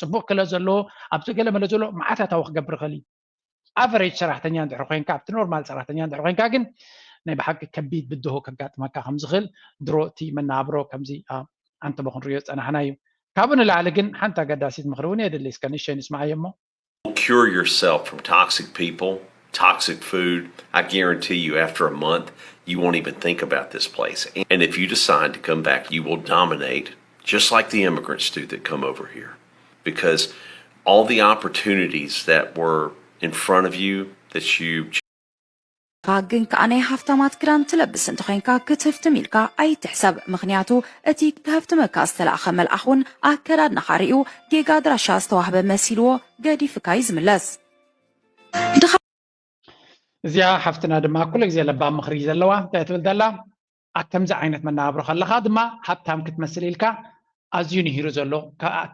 ፅቡቕ ክለ ዘለዎ ኣብቲ ገለ መለ ዘሎ መዓት ኣታዊ ክገብር ይኽእል እዩ። ኣቨሬጅ ሰራሕተኛ እንድሕር ኮይንካ፣ ኣብቲ ኖርማል ሰራሕተኛ እንድሕር ኮይንካ ግን ናይ ብሓቂ ከቢድ ብድሆ ከጋጥመካ ከም ዝኽእል ድሮ እቲ መናብሮ ከምዚ ኣንተቦ ክንሪኦ ዝፀናሕና እዩ። ካብኡ ንላዕሊ ግን ሓንቲ ኣገዳሲት ምኽሪ እውን የድሊ። እስከ ንሸይ ንስማዓዮ እሞ። Cure yourself from toxic people, toxic food. I guarantee you, after a month, you won't even think about this place. And if you decide to come back, you will dominate, just like the immigrants do that come over here, because all the opportunities that were in front of you that you ካ ግን ከኣ ናይ ሃፍታማት ክዳን ትለብስ እንተኾይንካ ክትህፍትም ኢልካ ኣይትሕሰብ። ምኽንያቱ እቲ ክህፍትመካ ዝተላእኸ መልኣኽ እውን ኣከዳድናኻ ርእዩ ጌጋ ኣድራሻ ዝተዋህበ መሲልዎ ገዲፍካ እዩ ዝምለስ። እዚኣ ሓፍትና ድማ ኩሉ ግዜ ለባም ምኽሪ እዩ ዘለዋ። እንታይ ትብል ዘላ? ኣብ ከምዚ ዓይነት መነባብሮ ከለኻ ድማ ሃብታም ክትመስል ኢልካ ኣዝዩ ንሂሩ ዘሎ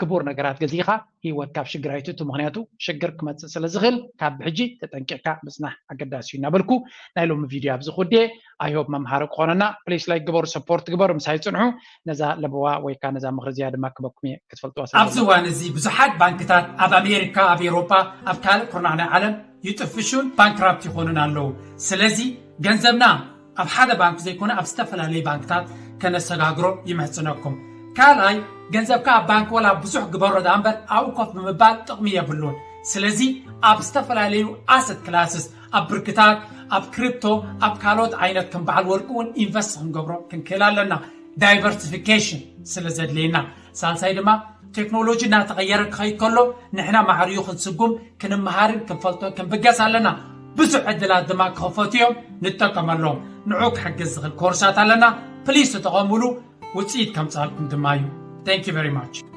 ክቡር ነገራት ገዚእኻ ህይወትካ ኣብ ሽግር ኣይትእቱ። ምኽንያቱ ሽግር ክመፅእ ስለ ዝኽእል ካብ ብሕጂ ተጠንቂቕካ ምፅናሕ ኣገዳሲ እዩ እናበልኩ ናይ ሎሚ ቪድዮ ኣብዚ ክውድየ። I hope መምሃሪ ክኾነና። ፕሊስ ላይክ ግበሩ፣ ሰፖርት ግበሩ፣ ምሳይ ፅንሑ። ነዛ ለበዋ ወይ ከዓ ነዛ ምኽሪ እዚኣ ድማ ክበኩም እየ ክትፈልጥዋ ስለ ኣብዚ እዋን እዚ ብዙሓት ባንክታት ኣብ ኣሜሪካ፣ ኣብ ኤውሮጳ፣ ኣብ ካልእ ኩርናዕ ናይ ዓለም ይጥፍሹን ባንክራፕት ይኾኑን ኣለዉ። ስለዚ ገንዘብና ኣብ ሓደ ባንክ ዘይኮነ ኣብ ዝተፈላለዩ ባንክታት ከነሰጋግሮ ይምሕጽነኩም። ካልኣይ ገንዘብካ ኣብ ባንክ ወላ ብዙሕ ግበሮ ደኣ እምበር ኣብኡ ኮፍ ብምባል ጥቕሚ የብሉን። ስለዚ ኣብ ዝተፈላለዩ ኣሰት ክላስስ ኣብ ብርክታት ኣብ ክሪፕቶ ኣብ ካልኦት ዓይነት ከም በዓል ወርቂ እውን ኢንቨስት ክንገብሮ ክንክእል ኣለና። ዳይቨርሲፊኬሽን ስለ ዘድልየና። ሳልሳይ ድማ ቴክኖሎጂ እናተቐየረ ክኸይድ ከሎ ንሕና ማዕርዩ ክንስጉም ክንመሃርን ክንፈልጦን ክንብገስ ኣለና። ብዙሕ ዕድላት ድማ ክኸፈቱ እዮም፣ ንጠቀመሎም። ንዑ ክሕግዝ ዝኽእል ኮርሳት ኣለና። ፕሊስ ተጠቐሙሉ፣ ውፅኢት ከምፅኣልኩም ድማ እዩ። Thank you very much።